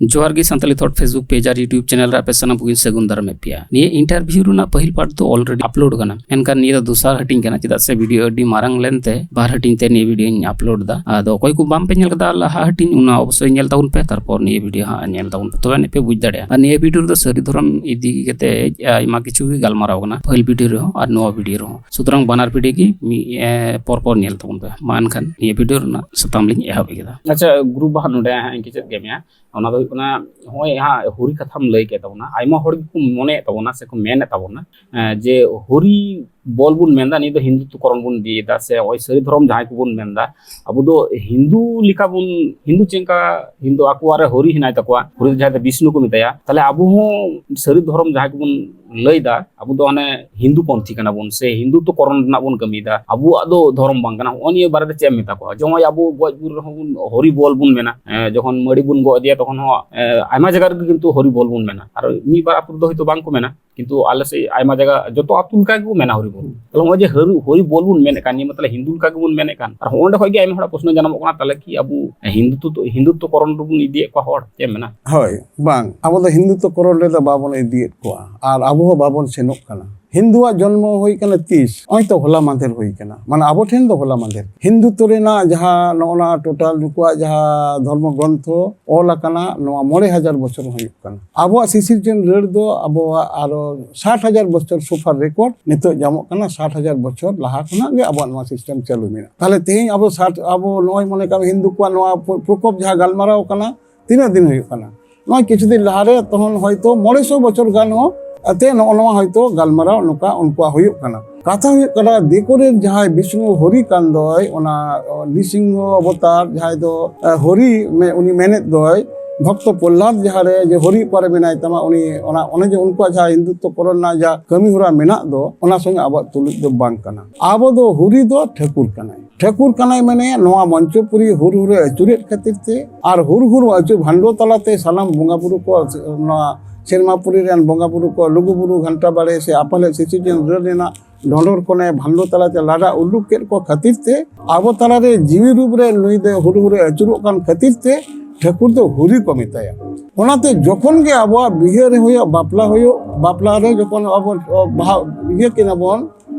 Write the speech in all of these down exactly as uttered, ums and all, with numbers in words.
ᱡᱚᱦᱟᱨ ᱜᱮ Santali ᱛᱷᱚᱴ Facebook page ᱟᱨ YouTube channel ᱨᱮ ᱟᱯᱮ ᱥᱟᱱᱟᱢ ᱠᱚᱜᱮᱧ ᱥᱟᱹᱜᱩᱱ ᱫᱟᱨᱟᱢᱮᱫ ᱯᱮᱭᱟ᱾ ᱱᱤᱭᱟᱹ ᱤᱱᱴᱟᱨᱵᱷᱤᱭᱩ ᱨᱮᱱᱟᱜ ᱯᱟᱹᱦᱤᱞ ᱯᱟᱨᱴ ᱫᱚ ᱚᱞᱨᱮᱰᱤ ᱟᱯᱞᱳᱰ ᱠᱟᱱᱟ, ᱢᱮᱱᱠᱷᱟᱱ ᱱᱤᱭᱟᱹ ᱫᱚ ᱫᱚᱥᱟᱨ ᱦᱟᱹᱴᱤᱧ ᱠᱟᱱᱟ, ᱪᱮᱫᱟᱜ ᱥᱮ ᱵᱷᱤᱰᱤᱭᱳ ᱟᱹᱰᱤ ᱢᱟᱨᱟᱝ ᱞᱮᱱᱛᱮ ᱵᱟᱨ ᱦᱟᱹᱴᱤᱧ ᱛᱮ ᱱᱤᱭᱟᱹ ᱵᱷᱤᱰᱤᱭᱳᱧ ᱟᱯᱞᱳᱰ ᱮᱫᱟ᱾ ᱟᱫᱚ ᱚᱠᱚᱭ ᱠᱚ ᱵᱟᱝ ᱯᱮ ᱧᱮᱞ ᱠᱟᱫᱟ ᱞᱟᱦᱟ ᱦᱟᱹᱴᱤᱧ, ᱚᱱᱟ ᱚᱵᱚᱥᱥᱳᱭ ᱧᱮᱞ ᱛᱟᱵᱚᱱ ᱯᱮ, ᱛᱟᱨᱯᱚᱨ ᱱᱤᱭᱟᱹ ᱵᱷᱤᱰᱤᱭᱳ ᱦᱟᱸᱜ ᱧᱮᱞ ᱛᱟᱵᱚᱱ ᱯᱮ, ᱛᱚᱵᱮ ᱟᱹᱱᱤᱡ ᱯᱮ ᱵᱩᱡᱽ ᱫᱟᱲᱮᱭᱟᱜᱼᱟ᱾ ᱟᱨ ᱱᱤᱭᱟᱹ ᱵᱷᱤᱰᱤᱭᱳ ᱨᱮᱫᱚ ᱥᱟᱹᱨᱤ ᱫᱷᱚᱨᱚᱢ ᱤᱫᱤ ᱠᱟᱛᱮ ᱟᱭᱢᱟ ᱠᱤᱪᱷᱩ ᱜᱮ ᱜᱟᱞᱢᱟᱨᱟᱣ ᱠᱟᱱᱟ, ᱯᱟᱹᱦᱤᱞ ᱵᱷᱤᱰᱤᱭᱳ ᱨᱮᱦᱚᱸ ᱟᱨ ᱱᱚᱣᱟ ᱵᱷᱤᱰᱤᱭᱳ ᱨᱮᱦᱚᱸ᱾ ᱥᱩᱛᱚᱨᱟᱝ ᱵᱟᱱᱟᱨ ᱵᱷᱤᱰᱤᱭᱳ ᱜᱮ ᱢᱤᱫ, ᱮ, ᱯᱚᱨ ᱯᱚᱨ ᱧᱮᱞ ᱛᱟᱵᱚᱱ ᱯᱮ᱾ ᱢᱟ ᱮᱱᱠᱷᱟᱱ ᱱᱤᱭᱟᱹ ᱵᱷᱤᱰᱤᱭᱳ ᱨᱮᱱᱟᱜ ᱥᱟᱛᱟᱢ ᱞᱤᱧ ᱮᱦᱚᱵ ᱠᱮᱫᱟ᱾ ᱟᱪᱪᱷᱟ, ᱜᱩᱨᱩ ᱵᱟᱦᱟ ᱱᱚᱰᱮ ᱦᱟᱸᱜ ᱤᱧ ᱠᱮᱪᱮᱫ ᱜᱮ ᱢᱮᱭᱟ᱾ ᱚᱱᱟ ᱫᱚ ᱦᱩᱭᱩᱜ ᱠᱟᱱᱟ, ᱱᱚᱜᱼᱚᱭ ᱦᱟᱸᱜ ᱦᱩᱨᱤ ᱠᱟᱛᱷᱟᱢ ᱞᱟᱹᱭ ᱠᱮᱫ ᱛᱟᱵᱚᱱᱟ, ᱟᱭᱢᱟ ᱦᱚᱲ ᱜᱮᱠᱚ ᱢᱚᱱᱮᱭᱮᱫ ᱛᱟᱵᱚᱱᱟ ᱥᱮᱠᱚ ᱢᱮᱱᱮᱫ ᱛᱟᱵᱚᱱᱟ, ᱮᱸ, ᱡᱮ ᱦᱩᱨᱤ ᱵᱚᱞ ᱵᱚᱱ ᱢᱮᱱᱫᱟ, ᱱᱤᱭᱟᱹ ᱫᱚ ᱦᱤᱱᱫᱩᱛᱛᱚ ᱠᱚᱨᱚᱱ ᱵᱚᱱ ᱤᱫᱤᱭᱮᱫᱟ, ᱥᱮ ᱱᱚᱜᱼᱚᱭ ᱥᱟᱹᱨᱤ ᱫᱷᱚᱨᱚᱢ ᱡᱟᱦᱟᱸᱭ ᱠᱚᱵᱚᱱ ᱢᱮᱱᱫᱟ, ᱟᱵᱚ ᱫᱚ ᱦᱤᱱᱫᱩ ᱞᱮᱠᱟ ᱵᱚᱱ, ᱦᱤᱱᱫᱩ ᱪᱮᱫ ᱞᱮᱠᱟ ᱦᱤᱱᱫᱩ ᱟᱠᱚᱣᱟᱜ ᱨᱮ ᱦᱚᱨᱤ ᱦᱮᱱᱟᱭ ᱛᱟᱠᱚᱣᱟ, ᱦᱚᱨᱤ ᱫᱚ ᱡᱟᱦᱟᱸᱭ ᱫᱚ ᱵᱤᱥᱱᱩ ᱠᱚ ᱢᱮᱛᱟᱭᱟ, ᱛᱟᱦᱞᱮ ᱟᱵᱚ ᱦᱚᱸ ᱥᱟᱹᱨᱤ ᱫᱷᱚᱨᱚᱢ ᱡᱟᱦᱟᱸᱭ ᱠᱚᱵᱚᱱ ᱞᱟᱹᱭᱫᱟ, ᱟᱵᱚ ᱫᱚ ᱚᱱᱮ ᱦᱤᱱᱫᱩ ᱯᱚᱱᱛᱷᱤ ᱠᱟᱱᱟ ᱵᱚᱱ ᱥᱮ ᱦᱤᱱᱫᱩᱛᱛᱚ ᱠᱚᱨᱚᱱ ᱨᱮᱱᱟᱜ ᱵᱚᱱ ᱠᱟᱹᱢᱤᱭᱮᱫᱟ, ᱟᱵᱚᱣᱟᱜ ᱫᱚ ᱫᱷᱚᱨᱚᱢ ᱵᱟᱝ ᱠᱟᱱᱟ᱾ ᱦᱚᱸᱜᱼᱚ ᱱᱤᱭᱟᱹ ᱵᱟᱨᱮᱛᱮ ᱪᱮᱫ ᱮᱢ ᱢᱮᱛᱟ ᱠᱚᱣᱟ? ᱡᱮ ᱱᱚᱜᱼᱚᱭ ᱟᱵᱚ ᱜᱚᱡ ᱜᱩᱨ ᱨᱮᱦᱚᱸ ᱵᱚᱱ ᱦᱚᱨᱤ ᱵᱚᱞ ᱵᱚᱱ ᱢᱮᱱᱟ, ᱮᱸ, ᱡᱚᱠᱷᱚᱱ ᱢᱟᱹᱲᱤ ᱵᱚᱱ ᱜᱚᱜ ᱤᱫᱤᱭᱟ ᱛᱚᱠᱷᱚᱱ ᱦᱚᱸ, ᱮᱸ, ᱟᱭᱢᱟ ᱡᱟᱭᱜᱟ ᱨᱮᱜᱮ ᱠᱤᱱᱛᱩ ᱦᱚᱨᱤ ᱵᱚᱞ ᱵᱚᱱ ᱢᱮᱱᱟ, ᱟᱨ ᱢᱤᱫ ᱵᱟᱨ ᱟᱹᱛᱩ ᱨᱮᱫᱚ ᱦᱚᱭᱛᱳ ᱵᱟᱝ ᱠᱚ ᱢᱮᱱᱟ᱾ ᱠᱤᱱᱛᱩ ᱟᱞᱮ ᱥᱮᱫ ᱟᱭᱢᱟ ᱡᱟᱭᱜᱟ, ᱡᱚᱛᱚ ᱟᱹᱛᱩ ᱞᱮᱠᱟ ᱜᱮᱠᱚ ᱢᱮᱱᱟ ᱦᱚᱨᱤ ᱵᱚᱞ᱾ ᱛᱟᱦᱞᱮ ᱱᱚᱜᱼᱚᱭ ᱡᱮ ᱦᱟᱹᱨᱩ-, ᱦᱚᱨᱤ ᱵᱚᱞ ᱵᱚᱱ ᱢᱮᱱᱮᱫ ᱠᱟᱱ, ᱱᱤᱭᱟᱹ ᱢᱟ ᱛᱟᱦᱞᱮ ᱦᱤᱱᱫᱩ ᱞᱮᱠᱟ ᱜᱮᱵᱚᱱ ᱢᱮᱱᱮᱫ ᱠᱟᱱ᱾ ᱟᱨ ᱚᱸᱰᱮ ᱠᱷᱚᱡ ᱜᱮ ᱟᱭᱢᱟ ᱦᱚᱲᱟᱜ ᱯᱨᱚᱥᱱᱚ ᱡᱟᱱᱟᱢᱚᱜ ᱠᱟᱱᱟ, ᱛᱟᱦᱞᱮ ᱠᱤ ᱟᱵᱚ ᱦᱤᱱᱫᱩᱛᱛᱚ, ᱦᱤᱱᱫᱩᱛᱛᱚ ᱠᱚᱨᱚᱱ ᱨᱮᱵᱚᱱ ᱤᱫᱤᱭᱮᱫ ᱠᱚᱣᱟ ᱦᱚᱲ? ᱪᱮᱫ ᱮᱢ ᱢᱮᱱᱟ? ᱦᱳᱭ, ᱵᱟᱝ, ᱟᱵᱚ ᱫᱚ ᱦᱤᱱᱫᱩᱛᱛᱚ ᱠᱚᱨᱚᱱ ᱨᱮᱫᱚ ᱵᱟᱵᱚᱱ ᱤᱫᱤᱭᱮᱫ ᱠᱚᱣᱟ ᱟᱨ ᱟᱵᱚ ᱦᱚᱸ ᱵᱟᱵᱚᱱ ᱥᱮᱱᱚᱜ ᱠᱟᱱᱟ᱾ ᱦᱤᱱᱫᱩᱣᱟᱜ ᱡᱚᱱᱢᱚ ᱦᱩᱭ ᱠᱟᱱᱟ ᱛᱤᱥ? ᱱᱚᱜᱼᱚᱭ ᱛᱚ ᱦᱚᱞᱟ ᱢᱟᱫᱷᱮᱨ ᱦᱩᱭ ᱠᱟᱱᱟ, ᱢᱟᱱᱮ ᱟᱵᱚ ᱴᱷᱮᱱ ᱫᱚ ᱦᱚᱞᱟ ᱢᱟᱫᱷᱮᱨ᱾ ᱦᱤᱱᱫᱩᱛᱛᱚ ᱨᱮᱱᱟᱜ ᱡᱟᱦᱟᱸ ᱱᱚᱜᱼᱚ ᱱᱟ ᱴᱳᱴᱟᱞ ᱱᱩᱠᱩᱣᱟᱜ ᱡᱟᱦᱟᱸ ᱫᱷᱚᱨᱢᱚ ᱜᱨᱚᱱᱛᱷᱚ ᱚᱞ ᱟᱠᱟᱱᱟ, ᱱᱚᱣᱟ ᱢᱚᱬᱮ ᱦᱟᱡᱟᱨ ᱵᱚᱪᱷᱚᱨ ᱦᱩᱭᱩᱜ ᱠᱟᱱᱟ᱾ ᱟᱵᱚᱣᱟᱜ ᱥᱤᱥᱤᱨᱡᱚᱱ ᱨᱟᱹᱲ ᱫᱚ ᱟᱵᱚᱣᱟᱜ ᱟᱨᱚ ᱥᱟᱴ ᱦᱟᱡᱟᱨ ᱵᱚᱪᱷᱚᱨ ᱥᱩᱯᱟᱨ ᱨᱮᱠᱚᱨᱰ ᱱᱤᱛᱚᱜ ᱧᱟᱢᱚᱜ ᱠᱟᱱᱟ᱾ ᱥᱟᱴ ᱦᱟᱡᱟᱨ ᱵᱚᱪᱷᱚᱨ ᱞᱟᱦᱟ ᱠᱷᱚᱱᱟᱜ ᱜᱮ ᱟᱵᱚᱣᱟᱜ ᱱᱚᱣᱟ ᱥᱤᱥᱴᱮᱢ ᱪᱟᱹᱞᱩ ᱢᱮᱱᱟᱜᱼᱟ᱾ ᱛᱟᱦᱞᱮ ᱛᱮᱦᱮᱧ ᱟᱵᱚ ᱥᱟᱴ, ᱟᱵᱚ ᱱᱚᱜᱼᱚᱭ ᱢᱚᱱᱮ ᱠᱟᱜ ᱢᱮ ᱦᱤᱱᱫᱩ ᱠᱚᱣᱟᱜ ᱱᱚᱣᱟ ᱯᱨᱚ-, ᱯᱨᱚᱠᱳᱯ ᱡᱟᱦᱟᱸ ᱜᱟᱞᱢᱟᱨᱟᱣ ᱠᱟᱱᱟ, ᱛᱤᱱᱟᱹᱜ ᱫᱤᱱ ᱦᱩᱭᱩᱜ ᱠᱟᱱᱟ? ᱱᱚᱜᱼᱚᱭ ᱠᱤᱪᱷᱩ ᱫᱤᱱ ᱞᱟᱦᱟᱨᱮ ᱛᱚᱠᱷᱚᱱ ᱦᱚᱭᱛᱳ ᱢᱚᱬᱮ ᱥᱚ ᱵᱚᱪᱷᱚᱨ ᱜᱟᱱ ᱦᱚᱸ ᱟᱛᱮ ᱱᱚᱜᱼᱚ ᱱᱚᱣᱟ ᱦᱚᱭᱛᱳ ᱜᱟᱞᱢᱟᱨᱟᱣ ᱱᱚᱝᱠᱟ ᱩᱱᱠᱩᱣᱟᱜ ᱦᱩᱭᱩᱜ ᱠᱟᱱᱟ᱾ ᱠᱟᱛᱷᱟ ᱦᱩᱭᱩᱜ ᱠᱟᱱᱟ, ᱫᱤᱠᱩ ᱨᱮᱱ ᱡᱟᱦᱟᱸᱭ ᱵᱤᱥᱱᱩ ᱦᱚᱨᱤ ᱠᱟᱱ ᱫᱚᱭ, ᱚᱱᱟ, ᱚ, ᱱᱤᱥᱤᱝᱦᱚ ᱚᱵᱚᱛᱟᱨ ᱡᱟᱦᱟᱸᱭ ᱫᱚ, ᱮ, ᱦᱚᱨᱤ ᱢᱮ-, ᱩᱱᱤ ᱢᱮᱱᱮᱫ ᱫᱚᱭ, ᱵᱷᱚᱠᱛᱚ ᱯᱨᱚᱦᱞᱟᱫ ᱡᱟᱦᱟᱸ ᱨᱮ ᱡᱮ ᱦᱚᱨᱤ ᱚᱠᱟᱨᱮ ᱢᱮᱱᱟᱭ ᱛᱟᱢᱟ, ᱩᱱᱤ ᱚᱱᱟ, ᱚᱱᱮ ᱡᱮ ᱩᱱᱠᱩᱣᱟᱜ ᱡᱟᱦᱟᱸ ᱦᱤᱱᱫᱩᱛᱛᱚ ᱠᱚᱨᱚᱱ ᱨᱮᱱᱟᱜ ᱡᱟᱦᱟᱸ ᱠᱟᱹᱢᱤ ᱦᱚᱨᱟ ᱢᱮᱱᱟᱜ ᱫᱚ, ᱚᱱᱟ ᱥᱚᱸᱜᱮ ᱟᱵᱚᱣᱟᱜ ᱛᱩᱞᱩᱡ ᱫᱚ ᱵᱟᱝ ᱠᱟᱱᱟ᱾ ᱟᱵᱚ ᱫᱚ ᱦᱚᱨᱤ ᱫᱚ ᱴᱷᱟᱹᱠᱩᱨ ᱠᱟᱱᱟᱭ᱾ ᱴᱷᱟᱹᱠᱩᱨ ᱠᱟᱱᱟᱭ ᱢᱟᱱᱮ ᱱᱚᱣᱟ ᱢᱚᱧᱪᱚᱯᱩᱨᱤ ᱦᱩᱨ ᱦᱩᱨᱮ ᱟᱹᱪᱩᱨᱮᱫ ᱠᱷᱟᱹᱛᱤᱨ ᱛᱮ, ᱟᱨ ᱦᱩᱨ ᱦᱩᱨ ᱟᱹᱪᱩᱨ ᱵᱷᱟᱱᱰᱚ ᱛᱟᱞᱟᱛᱮ ᱥᱟᱱᱟᱢ ᱵᱚᱸᱜᱟ ᱵᱩᱨᱩ ᱠᱚ, ᱱᱚᱣᱟ ᱥᱮᱨᱢᱟᱯᱩᱨᱤ ᱨᱮᱱ ᱵᱚᱸᱜᱟ ᱵᱩᱨᱩ ᱠᱚ, ᱞᱩᱜᱩ ᱵᱩᱨᱩ ᱜᱷᱟᱱᱴᱟ ᱵᱟᱲᱮ ᱥᱮ ᱟᱯᱟᱞᱮ ᱥᱤᱥᱤᱨᱡᱚᱱ ᱨᱟᱹᱲ ᱨᱮᱱᱟᱜ ᱰᱷᱚᱸᱰᱚᱨ ᱠᱷᱚᱱᱮ ᱵᱷᱟᱱᱰᱚ ᱛᱟᱞᱟᱛᱮ ᱞᱟᱰᱟ ᱩᱰᱩᱠ ᱠᱮᱫ ᱠᱚ ᱠᱷᱟᱹᱛᱤᱨ ᱛᱮ, ᱟᱵᱚ ᱛᱟᱞᱟᱨᱮ ᱡᱤᱣᱤ ᱨᱩᱯ ᱨᱮ ᱱᱩᱭ ᱫᱚ ᱦᱩᱨ ᱦᱩᱨᱮ ᱟᱹᱪᱩᱨᱚᱜ ᱠᱟᱱ ᱠᱷᱟᱹᱛᱤᱨ ᱛᱮ, ᱴᱷᱟᱹᱠᱩᱨ ᱫᱚ ᱦᱩᱨᱤ ᱠᱚ ᱢᱮᱛᱟᱭᱟ᱾ ᱚᱱᱟᱛᱮ ᱡᱚᱠᱷᱚᱱ ᱜᱮ ᱟᱵᱚᱣᱟᱜ ᱵᱤᱦᱟᱹ ᱨᱮ ᱦᱩᱭᱩᱜ, ᱵᱟᱯᱞᱟ ᱦᱩᱭᱩᱜ, ᱵᱟᱯᱞᱟ ᱨᱮ ᱡᱚᱠᱷᱚᱱ ᱟᱵᱚ ᱵᱟᱦᱟ ᱤᱭᱟᱹ ᱠᱤᱱᱟ ᱵᱚᱱ,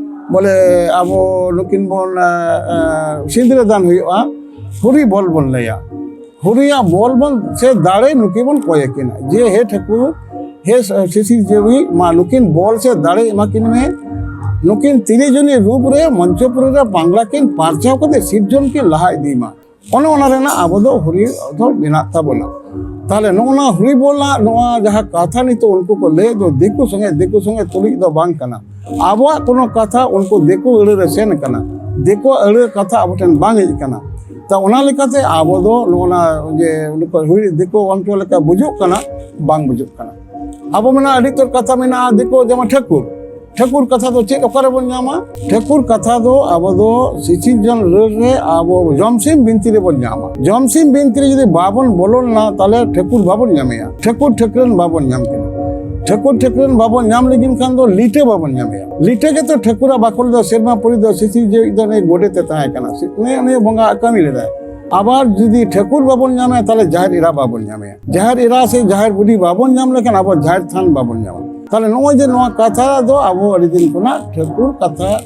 ᱵᱚᱞᱮ ᱟᱵᱚ ᱱᱩᱠᱤᱱ ᱵᱚᱱ, ᱮ, ᱮ, ᱥᱤᱸᱫᱽᱨᱟᱹ ᱫᱟᱱ ᱦᱩᱭᱩᱜᱼᱟ, ᱦᱩᱨᱤ ᱵᱚᱞ ᱵᱚᱱ ᱞᱟᱹᱭᱟ᱾ ᱦᱩᱨᱤᱭᱟᱜ ᱵᱚᱞ ᱵᱚᱱ ᱥᱮ ᱫᱟᱲᱮ ᱱᱩᱠᱤᱱ ᱵᱚᱱ ᱠᱚᱭ ᱟᱹᱠᱤᱱᱟ ᱡᱮ, ᱦᱮ ᱴᱷᱟᱹᱠᱩᱨ, ᱦᱮ ᱥᱤᱥᱤᱨ ᱡᱤᱣᱤ, ᱢᱟ ᱱᱩᱠᱤᱱ ᱵᱚᱞ ᱥᱮ ᱫᱟᱲᱮ ᱮᱢᱟ ᱠᱤᱱ ᱢᱮ, ᱱᱩᱠᱤᱱ ᱛᱤᱨᱤ ᱡᱚᱱᱤ ᱨᱩᱯ ᱨᱮ ᱢᱚᱧᱪᱚᱯᱩᱨᱤ ᱨᱮ ᱵᱟᱝᱞᱟ ᱠᱤᱱ ᱯᱟᱨᱪᱟᱣ ᱠᱟᱛᱮ ᱥᱤᱨᱡᱚᱱ ᱠᱤᱱ ᱞᱟᱦᱟ ᱤᱫᱤ ᱢᱟ᱾ ᱚᱱᱮ ᱚᱱᱟ ᱨᱮᱱᱟᱜ ᱟᱵᱚ ᱫᱚ ᱦᱩᱨᱤ ᱫᱚ ᱢᱮᱱᱟᱜ ᱛᱟᱵᱚᱱᱟ᱾ ᱛᱟᱦᱞᱮ ᱱᱚᱜᱼᱚ ᱱᱟ ᱦᱩᱨᱤ ᱵᱚᱞ ᱨᱮᱱᱟᱜ ᱱᱚᱣᱟ ᱡᱟᱦᱟᱸ ᱠᱟᱛᱷᱟ ᱱᱤᱛᱚᱜ ᱩᱱᱠᱩ ᱠᱚ ᱞᱟᱹᱭᱮᱫ ᱫᱚ, ᱫᱤᱠᱩ ᱥᱚᱸᱜᱮ, ᱫᱤᱠᱩ ᱥᱚᱸᱜᱮ ᱛᱩᱞᱩᱡ ᱫᱚ ᱵᱟᱝ ᱠᱟᱱᱟ᱾ ᱟᱵᱚᱣᱟᱜ ᱠᱳᱱᱳ ᱠᱟᱛᱷᱟ ᱩᱱᱠᱩ ᱫᱤᱠᱩ ᱟᱹᱲᱟᱹ ᱨᱮ ᱥᱮᱱ ᱠᱟᱱᱟ, ᱫᱤᱠᱩ ᱟᱹᱲᱟᱹ ᱠᱟᱛᱷᱟ ᱟᱵᱚ ᱴᱷᱮᱱ ᱵᱟᱝ ᱦᱮᱡ ᱠᱟᱱᱟ᱾ ᱛᱟ ᱚᱱᱟ ᱞᱮᱠᱟᱛᱮ ᱟᱵᱚ ᱫᱚ ᱱᱚᱜᱼᱚ ᱱᱟ ᱡᱮ ᱩᱱᱠᱩ ᱦᱩᱨᱤ ᱫᱤᱠᱩ ᱚᱱᱠᱟ ᱞᱮᱠᱟ ᱵᱩᱡᱩᱜ ᱠᱟᱱᱟ, ᱵᱟᱝ ᱵᱩᱡᱩᱜ ᱠᱟᱱᱟ᱾ ᱟᱵᱚ ᱢᱮᱱᱟ ᱟᱹᱰᱤ ᱩᱛᱟᱹᱨ ᱠᱟᱛᱷᱟ ᱢᱮᱱᱟᱜᱼᱟ, ᱫᱤᱠᱩ ᱡᱮᱢᱚᱱ ᱴᱷᱟᱹᱠᱩᱨ, ᱴᱷᱟᱹᱠᱩᱨ ᱠᱟᱛᱷᱟ ᱫᱚ ᱪᱮᱫ ᱚᱠᱟᱨᱮᱵᱚᱱ ᱧᱟᱢᱟ? ᱴᱷᱟᱹᱠᱩᱨ ᱠᱟᱛᱷᱟ ᱫᱚ ᱟᱵᱚ ᱫᱚ ᱥᱤᱥᱤᱨ ᱡᱚᱱ ᱨᱟᱹᱲ ᱨᱮ ᱟᱵᱚ ᱡᱚᱢᱥᱤᱢ ᱵᱤᱱᱛᱤ ᱨᱮᱵᱚᱱ ᱧᱟᱢᱟ᱾ ᱡᱚᱢᱥᱤᱢ ᱵᱤᱱᱛᱤ ᱨᱮ ᱡᱩᱫᱤ ᱵᱟᱵᱚᱱ ᱵᱚᱞᱚᱱᱟ, ᱛᱟᱦᱞᱮ ᱴᱷᱟᱹᱠᱩᱨ ᱵᱟᱵᱚᱱ ᱧᱟᱢᱮᱭᱟ, ᱴᱷᱟᱹᱠᱩᱨ ᱴᱷᱟᱹᱠᱨᱟᱹᱱ ᱵᱟᱵᱚᱱ ᱧᱟᱢ ᱠᱤᱱᱟ᱾ ᱴᱷᱟᱹᱠᱩᱨ ᱴᱷᱟᱹᱠᱨᱟᱹᱱ ᱵᱟᱵᱚᱱ ᱧᱟᱢ ᱞᱟᱹᱜᱤᱫ ᱠᱷᱟᱱ ᱫᱚ ᱞᱤᱴᱟᱹ ᱵᱟᱵᱚᱱ ᱧᱟᱢᱮᱭᱟ᱾ ᱞᱤᱴᱟᱹ ᱜᱮᱛᱚ ᱴᱷᱟᱹᱠᱩᱨᱟᱜ ᱵᱟᱠᱷᱳᱞ ᱫᱚ ᱥᱮᱨᱢᱟ ᱯᱩᱨᱤ ᱫᱚ ᱥᱤᱥᱤᱨ ᱡᱤᱣᱤ ᱫᱚ ᱱᱩᱭ ᱜᱚᱰᱮᱛ ᱮ ᱛᱟᱦᱮᱸ ᱠᱟᱱᱟ, ᱥᱮ ᱩᱱᱤ, ᱩᱱᱤ ᱵᱚᱸᱜᱟ ᱠᱟᱹᱢᱤ ᱞᱮᱫᱟᱭ᱾ ᱟᱵᱟᱨ ᱡᱩᱫᱤ ᱴᱷᱟᱹᱠᱩᱨ ᱵᱟᱵᱚᱱ ᱧᱟᱢᱮᱭᱟ, ᱛᱟᱦᱞᱮ ᱡᱟᱦᱮᱨ ᱮᱨᱟ ᱵᱟᱵᱚᱱ ᱧᱟᱢᱮᱭᱟ᱾ ᱡᱟᱦᱮᱨ ᱮᱨᱟ ᱥᱮ ᱡᱟᱦᱮᱨ ᱵᱩᱰᱷᱤ ᱵᱟᱵᱚᱱ ᱧᱟᱢ ᱞᱮᱠᱷᱟᱱ ᱟᱵᱚ ᱡᱟᱦᱮᱨ ᱛᱷᱟᱱ ᱵᱟᱵᱚᱱ ᱧᱟᱢᱟ᱾ ᱛᱟᱦᱞᱮ ᱱᱚᱜᱼᱚᱭ ᱡᱮ ᱱᱚᱣᱟ ᱠᱟᱛᱷᱟ ᱫᱚ ᱟᱵᱚ ᱟᱹᱰᱤ ᱫᱤᱱ ᱠᱷᱚᱱᱟᱜ ᱴᱷᱟᱹᱠᱩᱨ ᱠᱟᱛᱷᱟ,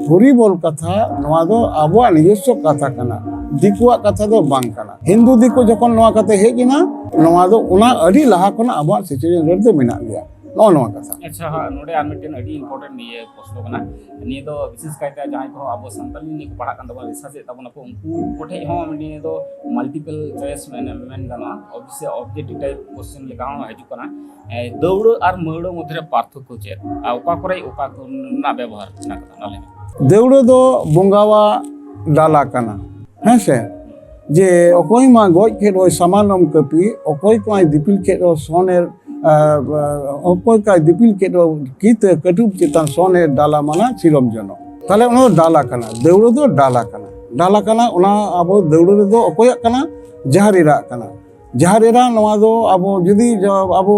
ᱦᱩᱨᱤ ᱵᱚᱞ ᱠᱟᱛᱷᱟ, ᱱᱚᱣᱟ ᱫᱚ ᱟᱵᱚᱣᱟᱜ ᱱᱤᱡᱚᱥᱥᱚ ᱠᱟᱛᱷᱟ ᱠᱟᱱᱟ, ᱫᱤᱠᱩᱣᱟᱜ ᱠᱟᱛᱷᱟ ᱫᱚ ᱵᱟᱝ ᱠᱟᱱᱟ᱾ ᱦᱤᱱᱫᱩ ᱫᱤᱠᱩ ᱡᱚᱠᱷᱚᱱ ᱱᱚᱣᱟ ᱠᱟᱛᱷᱟ ᱦᱮᱡ ᱮᱱᱟ, ᱱᱚᱣᱟ ᱫᱚ ᱚᱱᱟ ᱟᱹᱰᱤ ᱞᱟᱦᱟ ᱠᱷᱚᱱᱟᱜ ᱟᱵᱚᱣᱟᱜ ᱥᱤᱪᱩᱭᱮᱥᱚᱱ ᱨᱮ ᱫᱚ ᱢᱮᱱᱟᱜ ᱜᱮᱭᱟ᱾ ᱱᱚᱜᱼᱚ ᱱᱚᱣᱟ ᱠᱟᱛᱷᱟ᱾ ᱟᱪᱪᱷᱟ, ᱦᱟᱸᱜ, ᱱᱚᱰᱮ ᱟᱨ ᱢᱤᱫᱴᱮᱱ ᱟᱹᱰᱤ important ᱤᱭᱟᱹ ᱯᱨᱚᱥᱱᱚ ᱠᱟᱱᱟ᱾ ᱱᱤᱭᱟᱹ ᱫᱚ ᱵᱤᱥᱮᱥ ᱠᱟᱭᱛᱮ ᱡᱟᱦᱟᱸᱭ ᱠᱚ ᱟᱵᱚ ᱥᱟᱱᱛᱟᱞᱤ ᱱᱤᱭᱟᱹ ᱠᱚ ᱯᱟᱲᱦᱟᱜ ᱠᱟᱱ ᱛᱟᱵᱚᱱᱟ, ᱨᱤᱥᱟᱨᱪ ᱮᱫ ᱛᱟᱵᱚᱱᱟ ᱠᱚ, ᱩᱱᱠᱩ ᱠᱚᱴᱷᱮᱡ ᱦᱚᱸ ᱱᱤᱭᱟᱹ ᱫᱚ multiple choice ᱢᱮᱱ, ᱢᱮᱱ ᱜᱟᱱᱚᱜᱼᱟ, ᱚᱵᱡᱮᱠᱴᱤᱵᱷ ᱴᱟᱭᱤᱯ ᱠᱚᱥᱪᱮᱱ ᱞᱮᱠᱟ ᱦᱚᱸ ᱦᱤᱡᱩᱜ ᱠᱟᱱᱟ᱾ ᱮ, ᱫᱟᱹᱣᱲᱟᱹ ᱟᱨ ᱢᱟᱹᱣᱲᱟᱹ ᱢᱚᱫᱽᱫᱷᱮ ᱨᱮ ᱯᱟᱨᱛᱷᱚᱠᱠᱚ ᱪᱮᱫ? ᱟᱨ ᱚᱠᱟ ᱠᱚᱨᱮ ᱚᱠᱟ ᱠᱚ ᱨᱮᱱᱟᱜ ᱵᱮᱵᱚᱦᱟᱨ ᱢᱮᱱᱟᱜ ᱠᱟᱫᱟ, ᱚᱱᱟ ᱞᱟᱹᱭ ᱢᱮ᱾ ᱫᱟᱹᱣᱲᱟᱹ ᱫᱚ ᱵᱚᱸᱜᱟᱣᱟᱜ ᱰᱟᱞᱟ ᱠᱟᱱᱟ, ᱦᱮᱸ ᱥᱮ? ᱡᱮ ᱚᱠᱚᱭ ᱢᱟ ᱜᱚᱡ ᱠᱮᱫ ᱦᱚᱭ ᱥᱟᱢᱟᱱᱚᱢ ᱠᱟᱹᱯᱤ, ᱚᱠᱚᱭ ᱠᱚᱭ ᱫᱤᱯᱤᱞ ᱠᱮᱫ ᱦᱚᱭ ᱥᱚᱱᱮᱨ, ᱟᱨ, ᱟᱨ, ᱚᱠᱚᱭ ᱠᱚᱭ ᱫᱤᱯᱤᱞ ᱠᱮᱫ ᱦᱚᱭ ᱠᱤᱛᱟᱹ ᱠᱟᱹᱴᱩᱵ ᱪᱮᱛᱟᱱ ᱥᱚᱱᱮᱨ ᱰᱟᱞᱟ ᱢᱟᱱᱟ ᱥᱤᱨᱚᱢ ᱡᱚᱱᱚᱜ᱾ ᱛᱟᱦᱞᱮ ᱚᱱᱟ ᱫᱚ ᱰᱟᱞᱟ ᱠᱟᱱᱟ, ᱫᱟᱹᱣᱲᱟᱹ ᱫᱚ ᱰᱟᱞᱟ ᱠᱟᱱᱟ᱾ ᱰᱟᱞᱟ ᱠᱟᱱᱟ, ᱚᱱᱟ ᱟᱵᱚ ᱫᱟᱹᱣᱲᱟᱹ ᱨᱮᱫᱚ ᱚᱠᱚᱭᱟᱜ ᱠᱟᱱᱟ? ᱡᱟᱦᱮᱨ ᱮᱨᱟᱜ ᱠᱟᱱᱟ᱾ ᱡᱟᱦᱮᱨ ᱮᱨᱟ ᱱᱚᱣᱟ ᱫᱚ ᱟᱵᱚ ᱡᱩᱫᱤ ᱡᱚ-, ᱟᱵᱚ,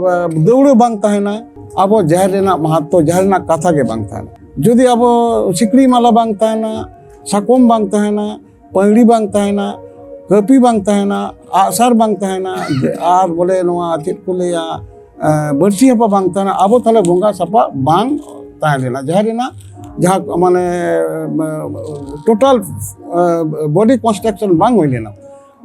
ᱮ, ᱫᱟᱹᱣᱲᱟᱹ ᱵᱟᱝ ᱛᱟᱦᱮᱱᱟ, ᱟᱵᱚ ᱡᱟᱦᱮᱨ ᱨᱮᱱᱟᱜ ᱢᱟᱦᱟᱛᱛᱚ, ᱡᱟᱦᱮᱨ ᱨᱮᱱᱟᱜ ᱠᱟᱛᱷᱟ ᱜᱮ ᱵᱟᱝ ᱛᱟᱦᱮᱱᱟ᱾ ᱡᱩᱫᱤ ᱟᱵᱚ ᱥᱤᱠᱲᱤ ᱢᱟᱞᱟ ᱵᱟᱝ ᱛᱟᱦᱮᱱᱟ, ᱥᱟᱠᱚᱢ ᱵᱟᱝ ᱛᱟᱦᱮᱱᱟ, ᱯᱟᱹᱲᱤ ᱵᱟᱝ ᱛᱟᱦᱮᱱᱟ, ᱠᱟᱹᱯᱤ ᱵᱟᱝ ᱛᱟᱦᱮᱱᱟ, ᱟᱜᱼᱥᱟᱨ ᱵᱟᱝ ᱛᱟᱦᱮᱱᱟ, ᱟᱨ ᱵᱚᱞᱮ ᱱᱚᱣᱟ ᱪᱮᱫ ᱠᱚ ᱞᱟᱹᱭᱟ, ᱮᱸ, ᱵᱟᱹᱲᱥᱤ ᱦᱟᱯᱟ ᱵᱟᱝ ᱛᱟᱦᱮᱱᱟ, ᱟᱵᱚ ᱛᱟᱦᱞᱮ ᱵᱚᱸᱜᱟ ᱥᱟᱯᱟᱵ ᱵᱟᱝ ᱛᱟᱦᱮᱸ ᱞᱮᱱᱟ᱾ ᱡᱟᱦᱮᱨ ᱨᱮᱱᱟᱜ ᱡᱟᱦᱟᱸ ᱢᱟᱱᱮ, ᱮᱸ, total, ᱮᱸ, body construction ᱵᱟᱝ ᱦᱩᱭ ᱞᱮᱱᱟ᱾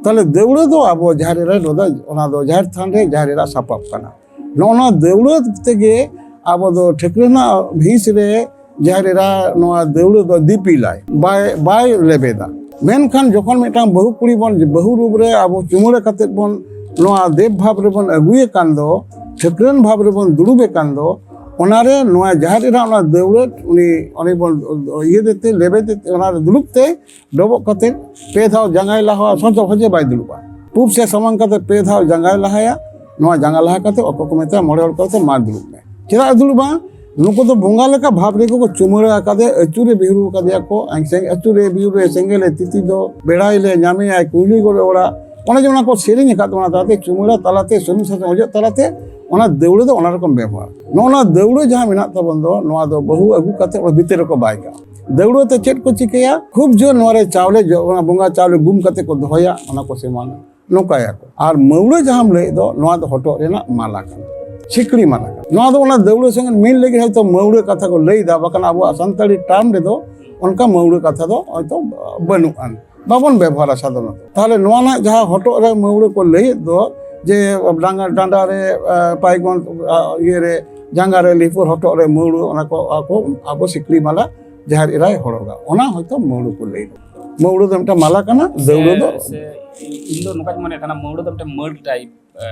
ᱛᱟᱦᱞᱮ ᱫᱟᱹᱣᱲᱟᱹ ᱫᱚ ᱟᱵᱚ ᱡᱟᱦᱮᱨ ᱮᱨᱟ ᱨᱮᱫᱚ, ᱚᱱᱟ ᱫᱚ ᱡᱟᱦᱮᱨ ᱛᱷᱟᱱ ᱨᱮ ᱡᱟᱦᱮᱨ ᱮᱨᱟ ᱥᱟᱯᱟᱵ ᱠᱟᱱᱟ᱾ ᱱᱚᱜᱼᱚ ᱱᱚᱣᱟ ᱫᱟᱹᱣᱲᱟᱹ ᱛᱮᱜᱮ ᱟᱵᱚ ᱫᱚ ᱴᱷᱟᱹᱠᱨᱟᱹᱱᱟᱜ ᱵᱷᱤᱥ ᱨᱮ ᱡᱟᱦᱮᱨ ᱮᱨᱟ ᱱᱚᱣᱟ ᱫᱟᱹᱣᱲᱟᱹ ᱫᱚ ᱫᱤᱯᱤᱞᱟᱭ, ᱵᱟᱭ, ᱵᱟᱭ ᱞᱮᱵᱮᱫᱟ᱾ ᱢᱮᱱᱠᱷᱟᱱ ᱡᱚᱠᱷᱚᱱ ᱢᱤᱫᱴᱟᱝ ᱵᱟᱹᱦᱩ ᱠᱩᱲᱤ ᱵᱚᱱ, ᱵᱟᱹᱦᱩ ᱨᱩᱯ ᱨᱮ ᱟᱵᱚ ᱪᱩᱢᱟᱹᱲᱟ ᱠᱟᱛᱮᱫ ᱵᱚᱱ ᱱᱚᱣᱟ ᱫᱮᱵ ᱵᱷᱟᱵᱽ ᱨᱮᱵᱚᱱ ᱟᱹᱜᱩᱭᱮ ᱠᱟᱱ ᱫᱚ, ᱴᱷᱟᱹᱠᱨᱟᱹᱱ ᱵᱷᱟᱵᱽ ᱨᱮᱵᱚᱱ ᱫᱩᱲᱩᱵᱮ ᱠᱟᱱ ᱫᱚ, ᱚᱱᱟᱨᱮ ᱱᱚᱣᱟ ᱡᱟᱦᱮᱨ ᱮᱨᱟ ᱚᱱᱟ ᱫᱟᱹᱣᱲᱟᱹ ᱩᱱᱤ, ᱩᱱᱤ ᱵᱚᱱ ᱤᱭᱟᱹ ᱫᱮᱛᱮ, ᱞᱮᱵᱮᱫ ᱫᱮᱛᱮ, ᱚᱱᱟᱨᱮ ᱫᱩᱲᱩᱵ ᱛᱮ ᱰᱚᱵᱚᱜ ᱠᱟᱛᱮ ᱯᱮ ᱫᱷᱟᱣ ᱡᱟᱸᱜᱟᱭ ᱞᱟᱦᱟᱣᱟ, ᱥᱚᱡᱷᱮ ᱥᱚᱡᱷᱮ ᱵᱟᱭ ᱫᱩᱲᱩᱵᱼᱟ᱾ ᱯᱩᱵ ᱥᱮᱫ ᱥᱟᱢᱟᱝ ᱠᱟᱛᱮ ᱯᱮ ᱫᱷᱟᱣ ᱡᱟᱸᱜᱟᱭ ᱞᱟᱦᱟᱭᱟ᱾ ᱱᱚᱣᱟ ᱡᱟᱸᱜᱟ ᱞᱟᱦᱟ ᱠᱟᱛᱮ ᱚᱠᱚᱭ ᱠᱚ ᱢᱮᱛᱟᱭᱟ, ᱢᱚᱬᱮ ᱦᱚᱲ ᱠᱚ ᱢᱮᱛᱟᱭᱟ, "ᱢᱟ ᱫᱩᱲᱩᱵ ᱢᱮ᱾" ᱪᱮᱫᱟᱜ ᱮ ᱫᱩᱲᱩᱵᱟ? ᱱᱩᱠᱩ ᱫᱚ ᱵᱚᱸᱜᱟ ᱞᱮᱠᱟ ᱵᱷᱟᱵᱽ ᱨᱮᱜᱮ ᱠᱚ ᱪᱩᱢᱟᱹᱲᱟ ᱟᱠᱟᱫᱮᱭᱟ, ᱟᱹᱪᱩᱨᱮ ᱵᱤᱦᱩᱨ ᱟᱠᱟᱫᱮᱭᱟ ᱠᱚ, ᱟᱹᱪᱩᱨᱮ ᱵᱤᱦᱩᱨᱮ ᱥᱮᱸᱜᱮᱞᱮ ᱛᱤᱛᱤ ᱫᱚ, ᱵᱮᱲᱟᱭ ᱞᱮ ᱧᱟᱢᱮᱭᱟᱭ ᱠᱩᱭᱞᱤ ᱜᱚᱲ ᱚᱲᱟᱜ᱾ ᱚᱱᱮ ᱡᱮ ᱚᱱᱟ ᱠᱚ ᱥᱮᱨᱮᱧ ᱟᱠᱟᱫ ᱵᱚᱱᱟ, ᱛᱟᱞᱟᱛᱮ ᱪᱩᱢᱟᱹᱲᱟ ᱛᱟᱞᱟᱛᱮ ᱥᱩᱱᱩᱢ ᱥᱟᱥᱟᱝ ᱚᱡᱚᱜ ᱛᱟᱞᱟᱛᱮ ᱚᱱᱟ ᱫᱟᱹᱣᱲᱟᱹ ᱫᱚ ᱚᱱᱟ ᱨᱚᱠᱚᱢ ᱵᱮᱵᱚᱦᱟᱨ᱾ ᱱᱚᱜᱼᱚ ᱱᱚᱣᱟ ᱫᱟᱹᱣᱲᱟᱹ ᱡᱟᱦᱟᱸ ᱢᱮᱱᱟᱜ ᱛᱟᱵᱚᱱ ᱫᱚ, ᱱᱚᱣᱟ ᱫᱚ ᱵᱟᱹᱦᱩ ᱟᱹᱜᱩ ᱠᱟᱛᱮ ᱚᱱᱟ ᱵᱷᱤᱛᱤᱨ ᱨᱮᱠᱚ ᱵᱟᱭ ᱠᱟᱜᱼᱟ᱾ ᱫᱟᱹᱣᱲᱟᱹ ᱛᱮ ᱪᱮᱫ ᱠᱚ ᱪᱤᱠᱟᱹᱭᱟ? ᱠᱷᱩᱵ ᱡᱳᱨ ᱱᱚᱣᱟ ᱨᱮ ᱪᱟᱣᱞᱮ ᱡᱚ-, ᱚᱱᱟ ᱵᱚᱸᱜᱟ ᱪᱟᱣᱞᱮ ᱜᱩᱢ ᱠᱟᱛᱮ ᱠᱚ ᱫᱚᱦᱚᱭᱟ, ᱚᱱᱟ ᱠᱚ ᱥᱮᱢᱟᱱᱟ, ᱱᱚᱝᱠᱟᱭᱟᱠᱚ᱾ ᱟᱨ ᱢᱟᱹᱣᱲᱟᱹ ᱡᱟᱦᱟᱸᱢ ᱞᱟᱹᱭᱮᱫ ᱫᱚ, ᱱᱚᱣᱟ ᱫᱚ ᱦᱚᱴᱚᱜ ᱨᱮᱱᱟᱜ ᱢᱟᱞᱟ ᱠᱟᱱᱟ, ᱥᱤᱠᱲᱤ ᱢᱟᱞᱟ ᱠᱟᱱᱟ᱾ ᱱᱚᱣᱟ ᱫᱚ ᱚᱱᱟ ᱫᱟᱹᱣᱲᱟᱹ ᱥᱚᱸᱜᱮ ᱢᱤᱞ ᱞᱟᱹᱜᱤᱫ ᱦᱚᱭᱛᱳ ᱢᱟᱹᱣᱲᱟᱹ ᱠᱟᱛᱷᱟ ᱠᱚ ᱞᱟᱹᱭᱫᱟ, ᱵᱟᱠᱷᱟᱱ ᱟᱵᱚᱣᱟᱜ ᱥᱟᱱᱛᱟᱲᱤ term ᱨᱮᱫᱚ ᱚᱱᱠᱟ ᱢᱟᱹᱣᱲᱟᱹ ᱠᱟᱛᱷᱟ ᱫᱚ ᱦᱚᱭᱛᱳ ᱵᱟᱹᱱᱩᱜ ᱟᱱ, ᱵᱟᱵᱚᱱ ᱵᱮᱵᱚᱦᱟᱨᱟ ᱥᱟᱫᱷᱟᱨᱚᱱᱚᱛᱚ᱾ ᱛᱟᱦᱚᱞᱮ ᱱᱚᱣᱟ ᱨᱮᱱᱟᱜ ᱡᱟᱦᱟᱸ ᱦᱚᱴᱚᱜ ᱨᱮ ᱢᱟᱹᱣᱲᱟᱹ ᱠᱚ ᱞᱟᱹᱭᱮᱫ ᱫᱚ, ᱡᱮ ᱰᱟᱸᱜᱟ-, ᱰᱟᱸᱰᱟ ᱨᱮ, ᱟ, ᱯᱟᱭᱜᱚᱱ, ᱟ, ᱤᱭᱟᱹ ᱨᱮ, ᱡᱟᱸᱜᱟ ᱨᱮ ᱞᱤᱯᱩᱨ, ᱦᱚᱴᱚᱜ ᱨᱮ ᱢᱟᱹᱣᱲᱟᱹ, ᱚᱱᱟ ᱠᱚ ᱟᱵᱚ, ᱟᱵᱚ ᱥᱤᱠᱲᱤ ᱢᱟᱞᱟ ᱡᱟᱦᱮᱨ ᱮᱨᱟᱭ ᱦᱚᱨᱚᱜᱟ, ᱚᱱᱟ ᱦᱚᱭᱛᱳ ᱢᱟᱹᱣᱲᱟᱹ ᱠᱚ ᱞᱟᱹᱭ ᱫᱟ᱾ ᱢᱟᱹᱣᱲᱟᱹ ᱫᱚ ᱢᱤᱫᱴᱟᱝ ᱢᱟᱞᱟ ᱠᱟᱱᱟ, ᱫᱟᱹᱣᱲᱟᱹ ᱫᱚ ᱥᱮ ᱤᱧ ᱫᱚ ᱱᱚᱝᱠᱟᱧ ᱢᱚᱱᱮᱭᱮᱫ ᱛᱟᱦᱮᱱᱟ, ᱢᱟᱹᱣᱲᱟᱹ ᱫᱚ ᱢᱤᱫᱴᱟᱝ ᱢᱟᱹᱲ type, ᱮ,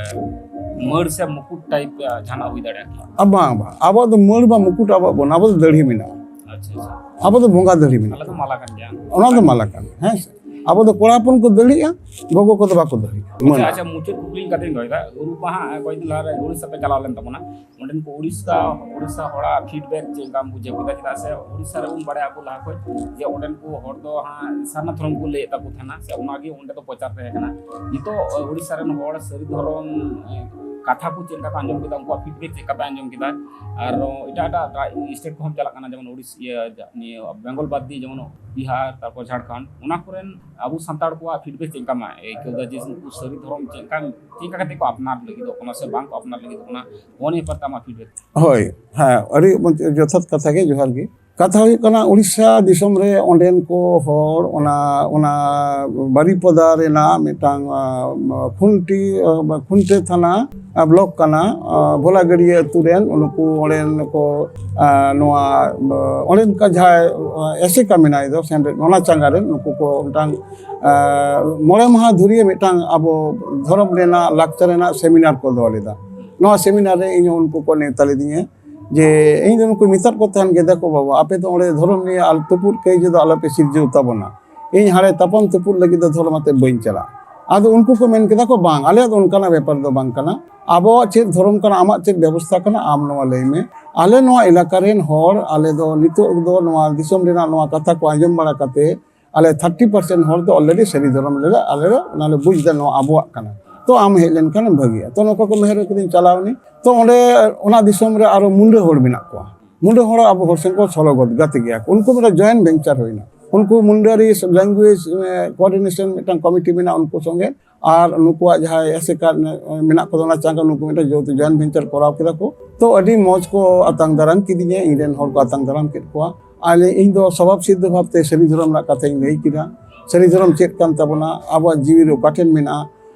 ᱢᱟᱹᱲ ᱥᱮ ᱢᱩᱠᱩᱴ type, ᱮ, ᱡᱟᱦᱟᱱᱟᱜ ᱦᱩᱭ ᱫᱟᱲᱮᱭᱟᱜᱼᱟ᱾ ᱟ, ᱵᱟᱝ, ᱵᱟᱝ, ᱟᱵᱚᱣᱟᱜ ᱫᱚ ᱢᱟᱹᱲ ᱵᱟ ᱢᱩᱠᱩᱴ ᱟᱵᱚᱣᱟᱜ ᱵᱚᱱ, ᱟᱵᱚ ᱫᱚ ᱫᱟᱹᱲᱦᱤ ᱢᱮᱱᱟᱜᱼᱟ᱾ ᱟᱪᱪᱷᱟ, ᱟᱪᱪᱷᱟ᱾ ᱟᱵᱚ ᱫᱚ ᱵᱚᱸᱜᱟ ᱫᱟᱹᱲᱦᱤ ᱢᱮᱱᱟᱜᱼᱟ᱾ ᱟᱞᱮ ᱫᱚ ᱢᱟᱞᱟ ᱠᱟᱱ ᱜᱮᱭᱟ᱾ ᱚᱱᱟ ᱫᱚ ᱢᱟᱞᱟ ᱠᱟᱱ ᱜᱮᱭᱟ, ᱦᱮᱸ ᱥᱮ? ᱟᱵᱚ ᱫᱚ ᱠᱚᱲᱟ ᱦᱚᱯᱚᱱ ᱠᱚ ᱫᱟᱹᱲᱦᱤᱜᱼᱟ, ᱜᱚᱜᱚ ᱠᱚᱫᱚ ᱵᱟᱠᱚ ᱫᱟᱹᱲᱦᱤᱜᱼᱟ᱾ ᱟᱪᱪᱷᱟ, ᱢᱟᱹᱱ ᱟᱪᱪᱷᱟ, ᱢᱩᱪᱟᱹᱫ ᱠᱩᱠᱞᱤᱧ ᱠᱟᱛᱮᱧ ᱫᱚᱦᱚᱭᱮᱫᱟ, ᱜᱩᱨᱩ ᱢᱟᱦᱟ ᱠᱚᱭᱮᱠ ᱫᱤᱱ ᱞᱟᱦᱟ ᱨᱮ ᱩᱲᱤᱥᱥᱟ ᱯᱮ ᱪᱟᱞᱟᱣ ᱞᱮᱱ ᱛᱟᱵᱚᱱᱟ, ᱚᱸᱰᱮᱱ ᱠᱚ ᱩᱲᱤᱥᱥᱟ, ᱩᱲᱤᱥᱥᱟ ᱦᱚᱲᱟᱜ feedback ᱪᱮᱫ ᱞᱮᱠᱟᱢ ᱵᱩᱡᱷᱟᱹᱣ ᱠᱮᱫᱟ? ᱪᱮᱫᱟᱜ ᱥᱮ ᱩᱲᱤᱥᱥᱟ ᱨᱮᱵᱚᱱ ᱵᱟᱲᱟᱭᱟ ᱟᱵᱚ ᱞᱟᱦᱟ ᱠᱷᱚᱱ ᱡᱮ ᱚᱸᱰᱮᱱ ᱠᱚ ᱦᱚᱲ ᱫᱚ ᱦᱟᱸᱜ ᱥᱟᱨᱱᱟ ᱫᱷᱚᱨᱚᱢ ᱠᱚ ᱞᱟᱹᱭᱮᱫ ᱛᱟᱠᱚ ᱛᱟᱦᱮᱱᱟ, ᱥᱮ ᱚᱱᱟᱜᱮ ᱚᱸᱰᱮ ᱫᱚ ᱯᱨᱚᱪᱟᱨ ᱛᱟᱦᱮᱸ ᱠᱟᱱᱟ᱾ ᱱᱤᱛᱚᱜ ᱩᱲᱤᱥᱥᱟ ᱨᱮᱱ ᱦᱚᱲ ᱥᱟᱹᱨᱤ ᱫᱷᱚᱨᱚᱢ, ᱮ, ᱠᱟᱛᱷᱟ ᱠᱚ ᱪᱮᱫ ᱞᱮᱠᱟ ᱠᱚ ᱟᱸᱡᱚᱢ ᱠᱮᱫᱟ, ᱩᱱᱠᱩᱣᱟᱜ ᱯᱷᱤᱰᱵᱮᱠ ᱪᱮᱫ ᱞᱮᱠᱟ ᱯᱮ ᱟᱸᱡᱚᱢ ᱠᱮᱫᱟ? ᱟᱨ ᱮᱴᱟᱜ ᱮᱴᱟᱜ ᱥᱴᱮᱴ ᱠᱚᱦᱚᱸ ᱪᱟᱞᱟᱜ ᱠᱟᱱᱟ, ᱡᱮᱢᱚᱱ ᱳᱰᱤᱥ ᱤᱭᱟᱹ ᱱᱤᱭᱟᱹ ᱵᱮᱝᱜᱚᱞ ᱵᱟᱫ ᱫᱤᱭᱮ ᱡᱮᱢᱚᱱ ᱵᱤᱦᱟᱨ, ᱛᱟᱨᱯᱚᱨ ᱡᱷᱟᱲᱠᱷᱚᱸᱰ, ᱚᱱᱟ ᱠᱚᱨᱮᱱ ᱟᱵᱚ ᱥᱟᱱᱛᱟᱲ ᱠᱚᱣᱟᱜ ᱯᱷᱤᱰᱵᱮᱠ ᱪᱮᱫ ᱞᱮᱠᱟ ᱢᱟ ᱟᱹᱭᱠᱟᱹᱣ ᱫᱟ, ᱡᱮ ᱩᱱᱠᱩ ᱥᱟᱹᱨᱤ ᱫᱷᱚᱨᱚᱢ ᱪᱮᱫ ᱞᱮᱠᱟ, ᱪᱮᱫ ᱞᱮᱠᱟ ᱠᱟᱛᱮ ᱠᱚ ᱟᱯᱱᱟᱨ ᱞᱟᱹᱜᱤᱫᱚᱜ ᱠᱟᱱᱟ ᱥᱮ ᱵᱟᱝ ᱠᱚ ᱟᱯᱱᱟᱨ ᱞᱟᱹᱜᱤᱫᱚᱜ ᱠᱟᱱᱟ, ᱚᱱᱟ ᱵᱮᱯᱟᱨ ᱛᱮ ᱟᱢᱟᱜ ᱯᱷᱤᱰᱵᱮᱠ? ᱦᱳᱭ, ᱦᱮᱸ, ᱟᱹᱰᱤ ᱡᱚᱛᱷᱟᱛ ᱠᱟᱛᱷᱟ ᱜᱮ, ᱡᱚᱦᱟᱨ ᱜᱮ᱾ ᱠᱟᱛᱷᱟ ᱦᱩᱭᱩᱜ ᱠᱟᱱᱟ, ᱩᱲᱤᱥᱥᱟ ᱫᱤᱥᱚᱢ ᱨᱮ ᱚᱸᱰᱮᱱ ᱠᱚ ᱦᱚᱲ ᱚᱱᱟ, ᱚᱱᱟ ᱵᱟᱨᱤᱯᱚᱫᱟ ᱨᱮᱱᱟᱜ ᱢᱤᱫᱴᱟᱝ, ᱟ, ᱠᱷᱩᱱᱴᱤ, ᱟ, ᱠᱷᱩᱱᱴᱟᱹ ᱛᱷᱟᱱᱟ, ᱟ, ᱵᱞᱚᱠ ᱠᱟᱱᱟ, ᱟ, ᱵᱷᱳᱞᱟᱜᱟᱹᱲᱤᱭᱟᱹ ᱟᱹᱛᱩ ᱨᱮᱱ ᱩᱱᱠᱩ ᱚᱸᱰᱮᱱ ᱠᱚ, ᱟ, ᱱᱚᱣᱟ, ᱟ, ᱚᱸᱰᱮᱱ ᱠᱟ ᱡᱟᱦᱟᱸᱭ, ᱟ, ᱮᱥᱮᱠᱟ ᱢᱮᱱᱟᱭ ᱫᱚ ᱥᱮᱱᱨᱮ ᱚᱱᱟ ᱪᱟᱸᱜᱟ ᱨᱮᱱ ᱩᱱᱠᱩ ᱠᱚ ᱢᱤᱫᱴᱟᱝ, ᱟ, ᱢᱚᱬᱮ ᱢᱟᱦᱟ ᱫᱷᱩᱨᱤᱭᱟᱹ ᱢᱤᱫᱴᱟᱝ ᱟᱵᱚ ᱫᱷᱚᱨᱚᱢ ᱨᱮᱱᱟᱜ ᱞᱟᱠᱪᱟᱨ ᱨᱮᱱᱟᱜ ᱥᱮᱢᱤᱱᱟᱨ ᱠᱚ ᱫᱚᱦᱚ ᱞᱮᱫᱟ᱾ ᱱᱚᱣᱟ ᱥᱮᱢᱤᱱᱟᱨ ᱨᱮ ᱤᱧ ᱦᱚᱸ ᱩᱱᱠᱩ ᱠᱚ ᱱᱮᱣᱛᱟ ᱞᱤᱫᱤᱧᱟ᱾ ᱡᱮ ᱤᱧ ᱫᱚ ᱱᱩᱠᱩ ᱢᱮᱛᱟᱫ ᱠᱚ ᱛᱟᱦᱮᱱ ᱜᱮ, "ᱫᱮᱠᱷᱚ ᱵᱟᱵᱟ, ᱟᱯᱮ ᱫᱚ ᱚᱸᱰᱮ ᱫᱷᱚᱨᱚᱢ ᱱᱤᱭᱮ ᱟᱞ ᱛᱩᱯᱩᱫ ᱠᱟᱹᱭᱡᱟᱹ ᱫᱚ ᱟᱞᱚᱯᱮ ᱥᱤᱨᱡᱟᱹᱣ ᱛᱟᱵᱚᱱᱟ᱾ ᱤᱧ ᱦᱟᱸᱰᱮ ᱛᱟᱯᱟᱢ ᱛᱩᱯᱩᱫ ᱞᱟᱹᱜᱤᱫ ᱫᱚ ᱫᱷᱚᱨᱚᱢ ᱟᱛᱮ ᱵᱟᱹᱧ ᱪᱟᱞᱟᱜ᱾" ᱟᱫᱚ ᱩᱱᱠᱩ ᱠᱚ ᱢᱮᱱ ᱠᱮᱫᱟ ᱠᱚ, "ᱵᱟᱝ, ᱟᱞᱮᱭᱟᱜ ᱫᱚ ᱚᱱᱠᱟᱱᱟᱜ ᱵᱮᱯᱟᱨ ᱫᱚ ᱵᱟᱝ ᱠᱟᱱᱟ᱾ ᱟᱵᱚᱣᱟᱜ ᱪᱮᱫ ᱫᱷᱚᱨᱚᱢ ᱠᱟᱱᱟ, ᱟᱢᱟᱜ ᱪᱮᱫ ᱵᱮᱵᱚᱥᱛᱷᱟ ᱠᱟᱱᱟ, ᱟᱢ ᱱᱚᱣᱟ ᱞᱟᱹᱭ ᱢᱮ᱾ ᱟᱞᱮ ᱱᱚᱣᱟ ᱮᱞᱟᱠᱟ ᱨᱮᱱ ᱦᱚᱲ, ᱟᱞᱮ ᱫᱚ ᱱᱤᱛᱚᱜ ᱫᱚ ᱱᱚᱣᱟ ᱫᱤᱥᱚᱢ ᱨᱮᱱᱟᱜ ᱱᱚᱣᱟ ᱠᱟᱛᱷᱟ ᱠᱚ ᱟᱸᱡᱚᱢ ᱵᱟᱲᱟ ᱠᱟᱛᱮ ᱟᱞᱮ ᱛᱷᱟᱨᱴᱤ ᱯᱟᱨᱥᱮᱱᱴ ᱦᱚᱲ ᱫᱚ ᱚᱞᱨᱮᱰᱤ ᱥᱟᱹᱨᱤ ᱫᱷᱚᱨᱚᱢ ᱞᱮ, ᱟᱞᱮ ᱞᱮ, ᱚᱱᱟ ᱞᱮ ᱵᱩᱡᱽ ᱮᱫᱟ, ᱱᱚᱣᱟ ᱟᱵᱚᱣᱟᱜ ᱠᱟᱱᱟ᱾ ᱛᱚ ᱟᱢ ᱦᱮᱡ ᱞᱮᱱᱠᱷᱟᱱ ᱵᱷᱟᱹᱜᱤᱜᱼᱟ᱾" ᱛᱚ ᱱᱚᱝᱠᱟ ᱠᱚ ᱢᱮᱦᱮᱨ ᱠᱟᱛᱮᱧ ᱪᱟᱞᱟᱣ ᱮᱱᱟᱹᱧ᱾ ᱛᱚ ᱚᱸᱰᱮ ᱚᱱᱟ ᱫᱤᱥᱚᱢ ᱨᱮ ᱟᱨᱚ ᱢᱩᱱᱰᱟᱹ ᱦᱚᱲ ᱢᱮᱱᱟᱜ ᱠᱚᱣᱟ᱾ ᱢᱩᱱᱰᱟᱹ ᱦᱚᱲ ᱟᱵᱚ ᱦᱚᱲ ᱥᱮᱱ ᱠᱚ ᱥᱚᱞᱚᱜᱚᱫ ᱜᱟᱛᱮ ᱜᱮᱭᱟ ᱠᱚ᱾ ᱩᱱᱠᱩ ᱢᱤᱫᱴᱟᱝ ᱡᱚᱭᱮᱱᱴ ᱵᱷᱮᱧᱪᱟᱨ ᱦᱩᱭᱱᱟ᱾ ᱩᱱᱠᱩ ᱢᱩᱱᱰᱟᱹᱨᱤ ᱞᱮᱝᱜᱩᱭᱮᱡᱽ ᱠᱳᱚᱨᱰᱤᱱᱮᱥᱚᱱ ᱢᱤᱫᱴᱟᱝ ᱠᱚᱢᱤᱴᱤ ᱢᱮᱱᱟᱜᱼᱟ, ᱩᱱᱠᱩ ᱥᱚᱸᱜᱮ ᱟᱨ ᱱᱩᱠᱩᱣᱟᱜ ᱡᱟᱦᱟᱸᱭ ᱮᱥᱮᱠᱟ ᱢᱮᱱᱟᱜ ᱠᱚᱫᱚ ᱚᱱᱟ ᱪᱟᱸᱜᱟ, ᱱᱩᱠᱩ ᱢᱤᱫᱴᱟᱝ ᱡᱚᱭᱮᱱᱴ ᱵᱷᱮᱧᱪᱟᱨ ᱠᱚᱨᱟᱣ ᱠᱮᱫᱟ ᱠᱚ᱾ ᱛᱚ ᱟᱹᱰᱤ ᱢᱚᱡᱽ ᱠᱚ ᱟᱛᱟᱝ ᱫᱟᱨᱟᱢ ᱠᱤᱫᱤᱧᱟ, ᱤᱧ ᱨᱮᱱ ᱦᱚᱲ ᱠᱚ ᱟᱛᱟᱝ ᱫᱟᱨᱟᱢ ᱠᱮᱫ ᱠᱚᱣᱟ᱾ ᱟᱨ ᱤᱧ ᱫᱚ ᱥᱚᱵᱷᱟᱵ ᱥᱤᱫᱽᱫᱷᱚ ᱵᱷᱟᱵᱛᱮ ᱥᱟᱹᱨᱤ ᱫᱷᱚᱨᱚᱢ ᱨᱮᱱᱟᱜ ᱠᱟᱛᱷᱟᱧ ᱞᱟᱹᱭ ᱠᱮᱫᱟ, ᱥᱟᱹᱨᱤ ᱫᱷᱚᱨᱚᱢ ᱪᱮᱫ ᱠᱟᱱ ᱛᱟᱵᱚᱱᱟ, ᱟᱵᱚᱣᱟᱜ ᱡᱤᱣᱤ ᱨᱮ ᱚᱠᱟ ᱴᱷᱮᱱ ᱢᱮᱱᱟᱜᱼᱟ᱾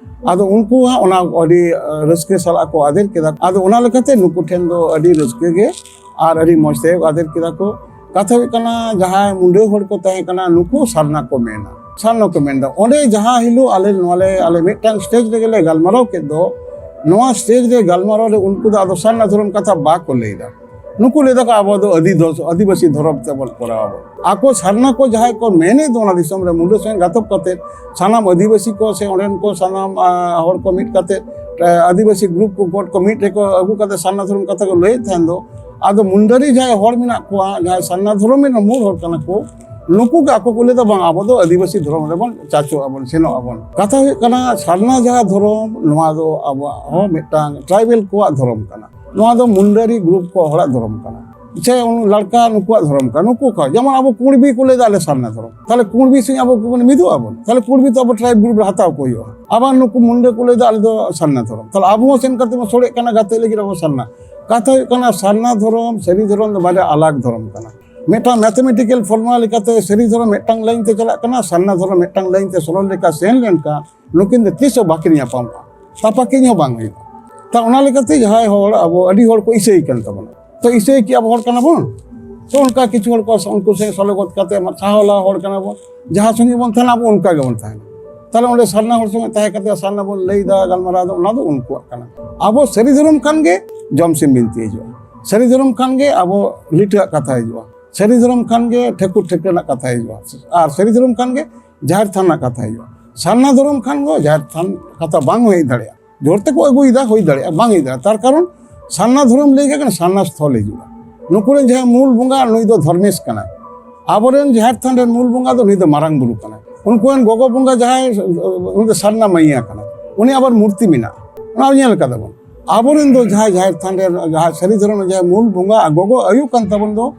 ᱟᱫᱚ ᱩᱱᱠᱩ ᱦᱟᱸᱜ ᱚᱱᱟ ᱟᱹᱰᱤ, ᱟᱹ, ᱨᱟᱹᱥᱠᱟᱹ ᱥᱟᱞᱟᱜ ᱠᱚ ᱟᱫᱮᱨ ᱠᱮᱫᱟ᱾ ᱟᱫᱚ ᱚᱱᱟ ᱞᱮᱠᱟᱛᱮ ᱱᱩᱠᱩ ᱴᱷᱮᱱ ᱫᱚ ᱟᱹᱰᱤ ᱨᱟᱹᱥᱠᱟᱹ ᱜᱮ ᱟᱨ ᱟᱹᱰᱤ ᱢᱚᱡᱽ ᱛᱮ ᱟᱫᱮᱨ ᱠᱮᱫᱟ ᱠᱚ᱾ ᱠᱟᱛᱷᱟ ᱦᱩᱭᱩᱜ ᱠᱟᱱᱟ, ᱡᱟᱦᱟᱸᱭ ᱢᱩᱱᱰᱟᱹ ᱦᱚᱲ ᱠᱚ ᱛᱟᱦᱮᱸ ᱠᱟᱱᱟ, ᱱᱩᱠᱩ ᱥᱟᱨᱱᱟ ᱠᱚ ᱢᱮᱱᱟ, ᱥᱟᱨᱱᱟ ᱠᱚ ᱢᱮᱱᱫᱟ᱾ ᱚᱸᱰᱮ ᱡᱟᱦᱟᱸ ᱦᱤᱞᱳᱜ ᱟᱞᱮ ᱱᱚᱣᱟ ᱞᱮ, ᱟᱞᱮ ᱢᱤᱫᱴᱟᱝ ᱥᱴᱮᱡᱽ ᱨᱮᱜᱮ ᱞᱮ ᱜᱟᱞᱢᱟᱨᱟᱣ ᱠᱮᱫ ᱫᱚ, ᱱᱚᱣᱟ ᱥᱴᱮᱡᱽ ᱨᱮ ᱜᱟᱞᱢᱟᱨᱟᱣ ᱨᱮ ᱩᱱᱠᱩ ᱫᱚ ᱟᱫᱚ ᱥᱟᱨᱱᱟ ᱫᱷᱚᱨᱚᱢ ᱠᱟᱛᱷᱟ ᱵᱟᱠᱚ ᱞᱟᱹᱭᱫᱟ᱾ ᱱᱩᱠᱩ ᱞᱟᱹᱭ ᱫᱟᱠᱚ, "ᱟᱵᱚ ᱫᱚ ᱟᱹᱫᱤ-, ᱟᱹᱫᱤᱵᱟᱹᱥᱤ ᱫᱷᱚᱨᱚᱢ ᱛᱮᱵᱚᱱ ᱠᱚᱨᱟᱣᱟ ᱵᱚᱱ᱾" ᱟᱠᱚ ᱥᱟᱨᱱᱟ ᱠᱚ ᱡᱟᱦᱟᱸᱭ ᱠᱚ ᱢᱮᱱᱮᱫ ᱫᱚ ᱚᱱᱟ ᱫᱤᱥᱚᱢ ᱨᱮ ᱢᱩᱱᱰᱟᱹ ᱥᱚᱸᱜᱮ ᱜᱟᱛᱚᱠ ᱠᱟᱛᱮ ᱥᱟᱱᱟᱢ ᱟᱹᱫᱤᱵᱟᱹᱥᱤ ᱠᱚ ᱥᱮ ᱚᱸᱰᱮᱱ ᱠᱚ ᱥᱟᱱᱟᱢ, ᱟ, ᱦᱚᱲ ᱠᱚ ᱢᱤᱫ ᱠᱟᱛᱮ, ᱟ, ᱟᱹᱫᱤᱵᱟᱹᱥᱤ ᱜᱨᱩᱯ ᱠᱚ ᱜᱚᱴ ᱠᱚ ᱢᱤᱫ ᱨᱮᱠᱚ ᱟᱹᱜᱩ ᱠᱟᱛᱮ ᱥᱟᱨᱱᱟ ᱫᱷᱚᱨᱚᱢ ᱠᱟᱛᱷᱟ ᱠᱚ ᱞᱟᱹᱭᱮᱫ ᱛᱟᱦᱮᱱ ᱫᱚ, ᱟᱫᱚ ᱢᱩᱱᱰᱟᱹᱨᱤ ᱡᱟᱦᱟᱸᱭ ᱦᱚᱲ ᱢᱮᱱᱟᱜ ᱠᱚᱣᱟ, ᱡᱟᱦᱟᱸᱭ ᱥᱟᱨᱱᱟ ᱫᱷᱚᱨᱚᱢ ᱨᱮᱱ ᱢᱩᱞ ᱦᱚᱲ ᱠᱟᱱᱟ ᱠᱚ, ᱱᱩᱠᱩ ᱜᱮ ᱟᱠᱚ ᱠᱚ ᱞᱟᱹᱭ ᱫᱟ, "ᱵᱟᱝ, ᱟᱵᱚ ᱫᱚ ᱟᱹᱫᱤᱵᱟᱹᱥᱤ ᱫᱷᱚᱨᱚᱢ ᱨᱮᱵᱚᱱ ᱪᱟᱪᱚᱜ ᱟᱵᱚᱱ, ᱥᱮᱱᱚᱜ ᱟᱵᱚᱱ᱾" ᱠᱟᱛᱷᱟ ᱦᱩᱭᱩᱜ ᱠᱟᱱᱟ, ᱥᱟᱨᱱᱟ ᱡᱟᱦᱟᱸ ᱫᱷᱚᱨᱚᱢ, ᱱᱚᱣᱟ ᱫᱚ ᱟᱵᱚᱣᱟᱜ ᱦᱚᱸ ᱢᱤᱫᱴᱟᱝ tribal ᱠᱚᱣᱟᱜ ᱫᱷᱚᱨᱚᱢ ᱠᱟᱱᱟ᱾ ᱱᱚᱣᱟ ᱫᱚ ᱢᱩᱱᱰᱟᱨᱤ group ᱠᱚ ᱦᱚᱲᱟᱜ ᱫᱷᱚᱨᱚᱢ ᱠᱟᱱᱟ, ᱥᱮ ᱞᱟᱲᱠᱟ ᱱᱩᱠᱩᱣᱟᱜ ᱫᱷᱚᱨᱚᱢ ᱠᱟᱱᱟ᱾ ᱱᱩᱠᱩ ᱠᱚ, ᱡᱮᱢᱚᱱ ᱟᱵᱚ ᱠᱩᱬᱵᱤ ᱠᱚ ᱞᱟᱹᱭ ᱫᱟ ᱟᱞᱮ ᱥᱟᱨᱱᱟ ᱫᱷᱚᱨᱚᱢ, ᱛᱟᱦᱞᱮ ᱠᱩᱬᱵᱤ ᱥᱮ ᱟᱵᱚ ᱠᱚᱵᱚᱱ ᱢᱤᱫᱚᱜ ᱟᱵᱚᱱ, ᱛᱟᱦᱞᱮ ᱠᱩᱬᱵᱤ ᱛᱚ ᱟᱵᱚ tribe group ᱨᱮ ᱦᱟᱛᱟᱣ ᱠᱚ ᱦᱩᱭᱩᱜᱼᱟ᱾ ᱟᱵᱟᱨ ᱱᱩᱠᱩ ᱢᱩᱱᱰᱟᱹ ᱠᱚ ᱞᱟᱹᱭ ᱫᱟ ᱟᱞᱮ ᱫᱚ ᱥᱟᱨᱱᱟ ᱫᱷᱚᱨᱚᱢ, ᱛᱟᱦᱞᱮ ᱟᱵᱚ ᱦᱚᱸ ᱥᱮᱱ ᱠᱟᱛᱮ ᱵᱚᱱ ᱥᱚᱲᱮᱜ ᱠᱟᱱᱟ, ᱜᱟᱛᱮ ᱞᱟᱹᱜᱤᱫ ᱟᱵᱚ ᱥᱟᱨᱱᱟ᱾ ᱠᱟᱛᱷᱟ ᱦᱩᱭᱩᱜ ᱠᱟᱱᱟ, ᱥᱟᱨᱱᱟ ᱫᱷᱚᱨᱚᱢ, ᱥᱟᱹᱨᱤ ᱫᱷᱚᱨᱚᱢ ᱫᱚ ᱵᱟᱨᱭᱟ ᱟᱞᱟᱜᱽ ᱫᱷᱚᱨᱚᱢ ᱠᱟᱱᱟ᱾ ᱢᱤᱫᱴᱟᱝ mathematical formula ᱞᱮᱠᱟᱛᱮ ᱥᱟᱹᱨᱤ ᱫᱷᱚᱨᱚᱢ ᱢᱤᱫᱴᱟᱝ line ᱛᱮ ᱪᱟᱞᱟᱜ ᱠᱟᱱᱟ, ᱥᱟᱨᱱᱟ ᱫᱷᱚᱨᱚᱢ ᱢᱤᱫᱴᱟᱝ line ᱛᱮ ᱥᱚᱨᱚᱞ ᱨᱮᱠᱷᱟ ᱥᱮᱱ ᱞᱮᱱᱠᱷᱟᱱ ᱱᱩᱠᱤᱱ ᱫᱚ ᱛᱤᱥ ᱦᱚᱸ ᱵᱟᱹᱠᱤᱱ ᱧᱟᱯᱟᱢᱚᱜᱼᱟ, ᱛᱟᱯᱟᱠᱤᱱ ᱦᱚᱸ ᱵᱟᱝ ᱦᱩᱭᱩᱜᱼᱟ᱾ ᱛᱟ ᱚᱱᱟ ᱞᱮᱠᱟᱛᱮ ᱡᱟᱦᱟᱸᱭ ᱦᱚᱲ, ᱟᱵᱚ ᱟᱹᱰᱤ ᱦᱚᱲ ᱠᱚ ᱤᱥᱟᱹᱭ ᱠᱟᱱ ᱛᱟᱵᱚᱱᱟ, ᱛᱚ ᱤᱥᱟᱹᱭ ᱠᱤ ᱟᱵᱚ ᱦᱚᱲ ᱠᱟᱱᱟ ᱵᱚᱱ? ᱛᱚ ᱚᱱᱠᱟ ᱠᱤᱪᱷᱩ ᱦᱚᱲ ᱠᱚ ᱩᱱᱠᱩ ᱥᱮ ᱥᱚᱞᱚᱜᱚᱛ ᱠᱟᱛᱮ ᱥᱟᱦᱟᱣᱞᱟ ᱦᱚᱲ ᱠᱟᱱᱟ ᱵᱚᱱ, ᱡᱟᱦᱟᱸ ᱥᱚᱸᱜᱮ ᱵᱚᱱ ᱛᱟᱦᱮᱱᱟ ᱟᱵᱚ ᱚᱱᱠᱟ ᱜᱮᱵᱚᱱ ᱛᱟᱦᱮᱱᱟ᱾ ᱛᱟᱦᱞᱮ ᱚᱸᱰᱮ ᱥᱟᱨᱱᱟ ᱦᱚᱲ ᱥᱚᱸᱜᱮ ᱛᱟᱦᱮᱸ ᱠᱟᱛᱮ ᱥᱟᱨᱱᱟ ᱵᱚᱱ ᱞᱟᱹᱭ ᱫᱟ, ᱜᱟᱞᱢᱟᱨᱟᱣ ᱫᱟ, ᱚᱱᱟ ᱫᱚ ᱩᱱᱠᱩᱣᱟᱜ ᱠᱟᱱᱟ᱾ ᱟᱵᱚ ᱥᱟᱹᱨᱤ ᱫᱷᱚᱨᱚᱢ ᱠᱷᱟᱱ ᱜᱮ ᱡᱚᱢ ᱥᱤᱢ ᱵᱤᱱᱛᱤ ᱦᱤᱡᱩᱜᱼᱟ, ᱥᱟᱹᱨᱤ ᱫᱷᱚᱨᱚᱢ ᱠᱷᱟᱱ ᱜᱮ ᱟᱵᱚ ᱞᱤᱴᱷᱟᱹᱣᱟᱜ ᱠᱟᱛᱷᱟ ᱦᱤᱡᱩᱜᱼᱟ, ᱥᱟᱹᱨᱤ ᱫᱷᱚᱨᱚᱢ ᱠᱷᱟᱱ ᱜᱮ ᱴᱷᱟᱹᱠᱩᱨ ᱴᱷᱟᱹᱠᱨᱟᱹ ᱨᱮᱱᱟᱜ ᱠᱟᱛᱷᱟ ᱦᱤᱡᱩᱜᱼᱟ, ᱟᱨ ᱥᱟᱹᱨᱤ ᱫᱷᱚᱨᱚᱢ ᱠᱷᱟᱱ ᱜᱮ ᱡᱟᱦᱮᱨ ᱛᱷᱟᱱ ᱨᱮᱱᱟᱜ ᱠᱟᱛᱷᱟ ᱦᱤᱡᱩᱜᱼᱟ᱾ ᱥᱟᱨᱱᱟ ᱫᱷᱚᱨᱚᱢ ᱠᱷᱟᱱ ᱫᱚ ᱡᱟᱦᱮᱨ ᱛᱷᱟᱱ ᱠᱟᱛᱷᱟ ᱵᱟᱝ ᱦᱮᱡ ᱫᱟᱲᱮᱭᱟᱜᱼᱟ᱾ ᱡᱳᱨ ᱛᱮᱠᱚ ᱟᱹᱜᱩᱭᱮᱫᱟ, ᱦᱩᱭ ᱫᱟᱲᱮᱭᱟᱜᱼᱟ, ᱵᱟᱝ ᱦᱩᱭ ᱫᱟᱲᱮᱭᱟᱜᱼᱟ᱾ ᱛᱟᱨ ᱠᱟᱨᱚᱱ ᱥᱟᱨᱱᱟ ᱫᱷᱚᱨᱚᱢ ᱞᱟᱹᱭ ᱠᱷᱟᱱ ᱥᱟᱨᱱᱟ ᱥᱛᱷᱚᱞ ᱦᱤᱡᱩᱜᱼᱟ᱾ ᱱᱩᱠᱩ ᱨᱮᱱ ᱡᱟᱦᱟᱸᱭ ᱢᱩᱞ ᱵᱚᱸᱜᱟ, ᱱᱩᱭ ᱫᱚ ᱫᱷᱚᱨᱢᱮᱥ ᱠᱟᱱᱟᱭ᱾ ᱟᱵᱚᱨᱮᱱ ᱡᱟᱦᱮᱨ ᱛᱷᱟᱱ ᱨᱮᱱ ᱢᱩᱞ ᱵᱚᱸᱜᱟ ᱫᱚ ᱱᱩᱭ ᱫᱚ ᱢᱟᱨᱟᱝ ᱵᱩᱨᱩ ᱠᱟᱱᱟᱭ᱾ ᱩᱱᱠᱩ ᱨᱮᱱ ᱜᱚᱜᱚ ᱵᱚᱸᱜᱟ ᱡᱟᱦᱟᱸᱭ, ᱩᱱᱤ ᱫᱚ ᱥᱟᱨᱱᱟ ᱢᱟᱹᱭᱟ ᱠᱟᱱᱟᱭ᱾ ᱩᱱᱤ ᱟᱵᱟᱨ ᱢᱩᱨᱛᱤ ᱢᱮᱱᱟᱜᱼᱟ, ᱚᱱᱟ ᱧᱮᱞ ᱠᱟᱫᱟ ᱵᱚᱱ᱾ ᱟᱵᱚᱨᱮᱱ ᱫᱚ ᱡᱟᱦᱟᱸᱭ ᱡᱟᱦᱮᱨ ᱛᱷᱟᱱ ᱨᱮ, ᱡᱟᱦᱟᱸ ᱥᱟᱹᱨᱤ ᱫᱷᱚᱨᱚᱢ ᱨᱮ ᱡᱟᱦᱟᱸᱭ ᱢᱩᱞ ᱵᱚᱸᱜᱟ ᱟᱨ ᱜᱚᱜᱚ ᱟᱭᱩ ᱠᱟᱱ ᱛᱟᱵᱚᱱ ᱫᱚ,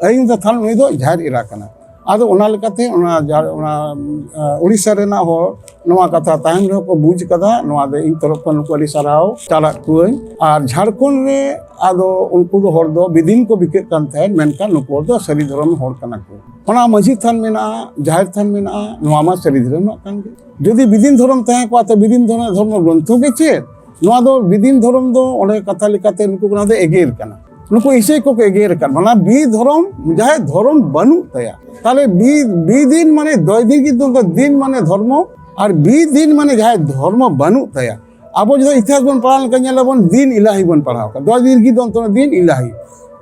ᱟᱭᱩ ᱫᱚ ᱛᱷᱟᱱ, ᱩᱱᱤ ᱫᱚ ᱡᱟᱦᱮᱨ ᱮᱨᱟ ᱠᱟᱱᱟᱭ᱾ ᱟᱫᱚ ᱚᱱᱟ ᱞᱮᱠᱟᱛᱮ ᱚᱱᱟ ᱡᱟ-, ᱚᱱᱟ, ᱟ, ᱩᱲᱤᱥᱥᱟ ᱨᱮᱱᱟᱜ ᱦᱚᱲ ᱱᱚᱣᱟ ᱠᱟᱛᱷᱟ ᱛᱟᱭᱚᱢ ᱨᱮᱦᱚᱸ ᱠᱚ ᱵᱩᱡᱽ ᱠᱟᱫᱟ᱾ ᱱᱚᱣᱟ ᱫᱚ ᱤᱧ ᱛᱚᱨᱚᱯ ᱠᱷᱚᱱ ᱱᱩᱠᱩ ᱟᱹᱰᱤ ᱥᱟᱨᱦᱟᱣ ᱪᱟᱞᱟᱜ ᱠᱚᱣᱟᱹᱧ᱾ ᱟᱨ ᱡᱷᱟᱲᱠᱷᱚᱸᱰ ᱨᱮ ᱟᱫᱚ ᱩᱱᱠᱩ ᱫᱚ ᱦᱚᱲ ᱫᱚ ᱵᱤᱫᱤᱱ ᱠᱚ ᱵᱤᱠᱟᱹᱜ ᱠᱟᱱ ᱛᱟᱦᱮᱸᱫ, ᱢᱮᱱᱠᱷᱟᱱ ᱱᱩᱠᱩ ᱦᱚᱲ ᱫᱚ ᱥᱟᱹᱨᱤ ᱫᱷᱚᱨᱚᱢ ᱦᱚᱲ ᱠᱟᱱᱟ ᱠᱚ᱾ ᱚᱱᱟ ᱢᱟᱹᱡᱷᱤ ᱛᱷᱟᱱ ᱢᱮᱱᱟᱜᱼᱟ, ᱡᱟᱦᱮᱨ ᱛᱷᱟᱱ ᱢᱮᱱᱟᱜᱼᱟ, ᱱᱚᱣᱟ ᱢᱟ ᱥᱟᱹᱨᱤ ᱫᱷᱚᱨᱚᱢ ᱨᱮᱱᱟᱜ ᱠᱟᱱ ᱜᱮ᱾ ᱡᱩᱫᱤ ᱵᱤᱫᱤᱱ ᱫᱷᱚᱨᱚᱢ ᱛᱟᱦᱮᱸ ᱠᱚᱜᱼᱟ, ᱛᱚ ᱵᱤᱫᱤᱱ ᱫᱷᱚᱨᱚᱢ ᱫᱷᱚᱨᱢᱚ ᱜᱨᱚᱱᱛᱷᱚ ᱜᱮ ᱪᱮᱫ? ᱱᱚᱣᱟ ᱫᱚ ᱵᱤᱫᱤᱱ ᱫᱷᱚᱨᱚᱢ ᱫᱚ ᱚᱸᱰᱮ ᱠᱟᱛᱷᱟ ᱞᱮᱠᱟᱛᱮ ᱱᱩᱠᱩ ᱠᱚ, ᱱᱚᱣᱟ ᱫᱚ ᱮᱜᱮᱨ ᱠᱟᱱᱟ᱾ ᱱᱩᱠᱩ ᱤᱥᱟᱹᱭ ᱠᱚᱠᱚ ᱮᱜᱮᱨ ᱟᱠᱟᱫ ᱵᱚᱱᱟ, ᱵᱤ ᱫᱷᱚᱨᱚᱢ, ᱡᱟᱦᱟᱸᱭ ᱫᱷᱚᱨᱚᱢ ᱵᱟᱹᱱᱩᱜ ᱛᱟᱭᱟ᱾ ᱛᱟᱦᱞᱮ ᱵᱤ, ᱵᱤ ᱫᱤᱱ ᱢᱟᱱᱮ ᱫᱚᱭ ᱫᱤᱱ ᱠᱤᱱᱛᱩ ᱫᱤᱱ ᱢᱟᱱᱮ ᱫᱷᱚᱨᱢᱚ, ᱟᱨ ᱵᱤ ᱫᱤᱱ ᱢᱟᱱᱮ ᱡᱟᱦᱟᱸᱭ ᱫᱷᱚᱨᱢᱚ ᱵᱟᱹᱱᱩᱜ ᱛᱟᱭᱟ᱾ ᱟᱵᱚ ᱡᱩᱫᱤ ᱤᱛᱤᱦᱟᱥ ᱵᱚᱱ ᱯᱟᱲᱦᱟᱣ ᱞᱮᱱᱠᱷᱟᱱ ᱧᱮᱞ ᱟᱵᱚᱱ ᱫᱤᱱ ᱤᱞᱟᱦᱤ ᱵᱚᱱ ᱯᱟᱲᱦᱟᱣ ᱠᱟᱫᱟ, ᱫᱚᱭ ᱫᱤᱨᱜᱷᱤ ᱫᱚᱱᱛᱚ ᱫᱤᱱ ᱤᱞᱟᱦᱤ᱾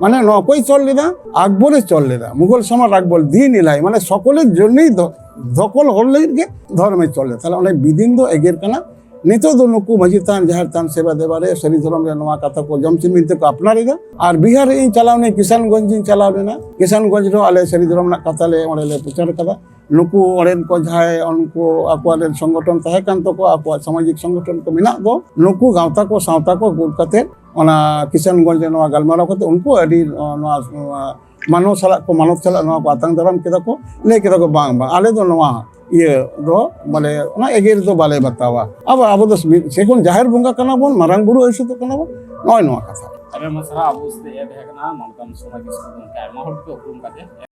ᱢᱟᱱᱮ ᱱᱚᱣᱟ ᱚᱠᱚᱭ ᱪᱚᱞ ᱞᱮᱫᱟ? আকবরে ᱪᱚᱞ ᱞᱮᱫᱟ, ᱢᱩᱜᱷᱚᱞ ᱥᱚᱢᱨᱟᱴ আকবর ᱫᱤᱱ ᱤᱞᱟᱦᱤ, ᱢᱟᱱᱮ ᱥᱚᱠᱚᱞᱮᱨ ᱡᱚᱱᱱᱚᱭ ᱫᱚ, ᱫᱷᱚᱠᱚᱞ ᱦᱚᱲ ᱞᱟᱹᱜᱤᱫ ᱜᱮ ᱫᱷᱚᱨᱢᱮ ᱪᱚᱞ ᱞᱮᱫᱟ᱾ ᱛᱟᱦᱞᱮ ᱚᱸᱰᱮ ᱵᱤᱫᱤᱱ ᱫᱚ ᱮᱜᱮᱨ ᱠᱟᱱᱟ, ᱱᱤᱛᱚᱜ ᱫᱚ ᱱᱩᱠᱩ ᱢᱟᱹᱡᱷᱤ ᱛᱷᱟᱱ, ᱡᱟᱦᱮᱨ ᱛᱷᱟᱱ, ᱥᱮᱵᱟ ᱫᱮᱵᱟ ᱨᱮ ᱥᱟᱹᱨᱤ ᱫᱷᱚᱨᱚᱢ ᱨᱮ ᱱᱚᱣᱟ ᱠᱟᱛᱷᱟ ᱠᱚ ᱡᱚᱢ ᱥᱤᱢᱤᱱ ᱛᱮᱠᱚ ᱟᱯᱱᱟᱨ ᱮᱫᱟ᱾ ᱟᱨ ᱵᱤᱦᱟᱨ ᱨᱮ ᱤᱧ ᱪᱟᱞᱟᱣ ᱱᱟᱹᱧ, ᱠᱤᱥᱟᱱᱜᱚᱸᱡᱽ ᱤᱧ ᱪᱟᱞᱟᱣ ᱞᱮᱱᱟ᱾ ᱠᱤᱥᱟᱱᱜᱚᱸᱡᱽ ᱨᱮᱦᱚᱸ ᱟᱞᱮ ᱥᱟᱹᱨᱤ ᱫᱷᱚᱨᱚᱢ ᱨᱮᱱᱟᱜ ᱠᱟᱛᱷᱟ ᱞᱮ ᱚᱸᱰᱮ ᱞᱮ ᱯᱨᱚᱪᱟᱨ ᱠᱟᱫᱟ᱾ ᱱᱩᱠᱩ ᱚᱸᱰᱮᱱ ᱠᱚ ᱡᱟᱦᱟᱸᱭ ᱩᱱᱠᱩ ᱟᱠᱚᱣᱟᱜ ᱨᱮᱱ ᱥᱚᱝᱜᱚᱴᱷᱚᱱ ᱛᱟᱦᱮᱸ ᱠᱟᱱ ᱛᱟᱠᱚᱣᱟ, ᱟᱠᱚᱣᱟᱜ ᱥᱟᱢᱟᱡᱤᱠ ᱥᱚᱝᱜᱚᱴᱷᱚᱱ ᱠᱚ ᱢᱮᱱᱟᱜ ᱫᱚ, ᱱᱩᱠᱩ ᱜᱟᱶᱛᱟ ᱠᱚ ᱥᱟᱶᱛᱟ ᱠᱚ ᱜᱩᱴ ᱠᱟᱛᱮ ᱚᱱᱟ ᱠᱤᱥᱟᱱᱜᱚᱸᱡᱽ ᱨᱮ ᱱᱚᱣᱟ ᱜᱟᱞᱢᱟᱨᱟᱣ ᱠᱟᱛᱮ ᱩᱱᱠᱩ ᱟᱹᱰᱤ, ᱱᱚᱣᱟ, ᱱᱚᱣᱟ ᱢᱟᱱᱚ ᱥᱟᱞᱟᱜ ᱠᱚ, ᱢᱟᱱᱚᱛ ᱥᱟᱞᱟᱜ ᱱᱚᱣᱟ ᱠᱚ ᱟᱛᱟᱝ ᱫᱟᱨᱟᱢ ᱠᱮᱫᱟ ᱠᱚ, ᱞᱟᱹᱭ ᱠᱮᱫᱟ ᱠᱚ, "ᱵᱟᱝ, ᱵᱟᱝ, ᱟᱞᱮ ᱫᱚ ᱱᱚᱣᱟ ᱤᱭᱟᱹ ᱫᱚ, ᱵᱚᱞᱮ, ᱚᱱᱟ ᱮᱜᱮᱨ ᱫᱚ ᱵᱟᱞᱮ ᱵᱟᱛᱟᱣᱟ, ᱟᱵᱚ, ᱟᱵᱚ ᱫᱚ ᱢᱤᱫ ᱥᱮ ᱠᱷᱚᱱ ᱡᱟᱦᱮᱨ ᱵᱚᱸᱜᱟ ᱠᱟᱱᱟ ᱵᱚᱱ, ᱢᱟᱨᱟᱝ ᱵᱩᱨᱩ ᱟᱹᱭᱥᱩ ᱫᱚ ᱠᱟᱱᱟ ᱵᱚᱱ", ᱱᱚᱜᱼᱚᱭ ᱱᱚᱣᱟ ᱠᱟᱛᱷᱟ᱾ ᱟᱭᱢᱟ ᱥᱟᱨᱦᱟᱣ᱾ ᱟᱵᱚ ᱥᱟᱛᱮ ᱮ ᱛᱟᱦᱮᱸ ᱠᱟᱱᱟ ᱢᱟᱱᱚᱛᱟᱱ ᱥᱚᱢᱟᱡᱽ ᱥᱩᱥᱟᱹᱨ ᱜᱚᱢᱠᱮ, ᱟᱭᱢᱟ ᱦᱚᱲ ᱜᱮᱠᱚ ᱩᱯᱨᱩᱢ ᱠᱟᱫᱮᱭᱟ᱾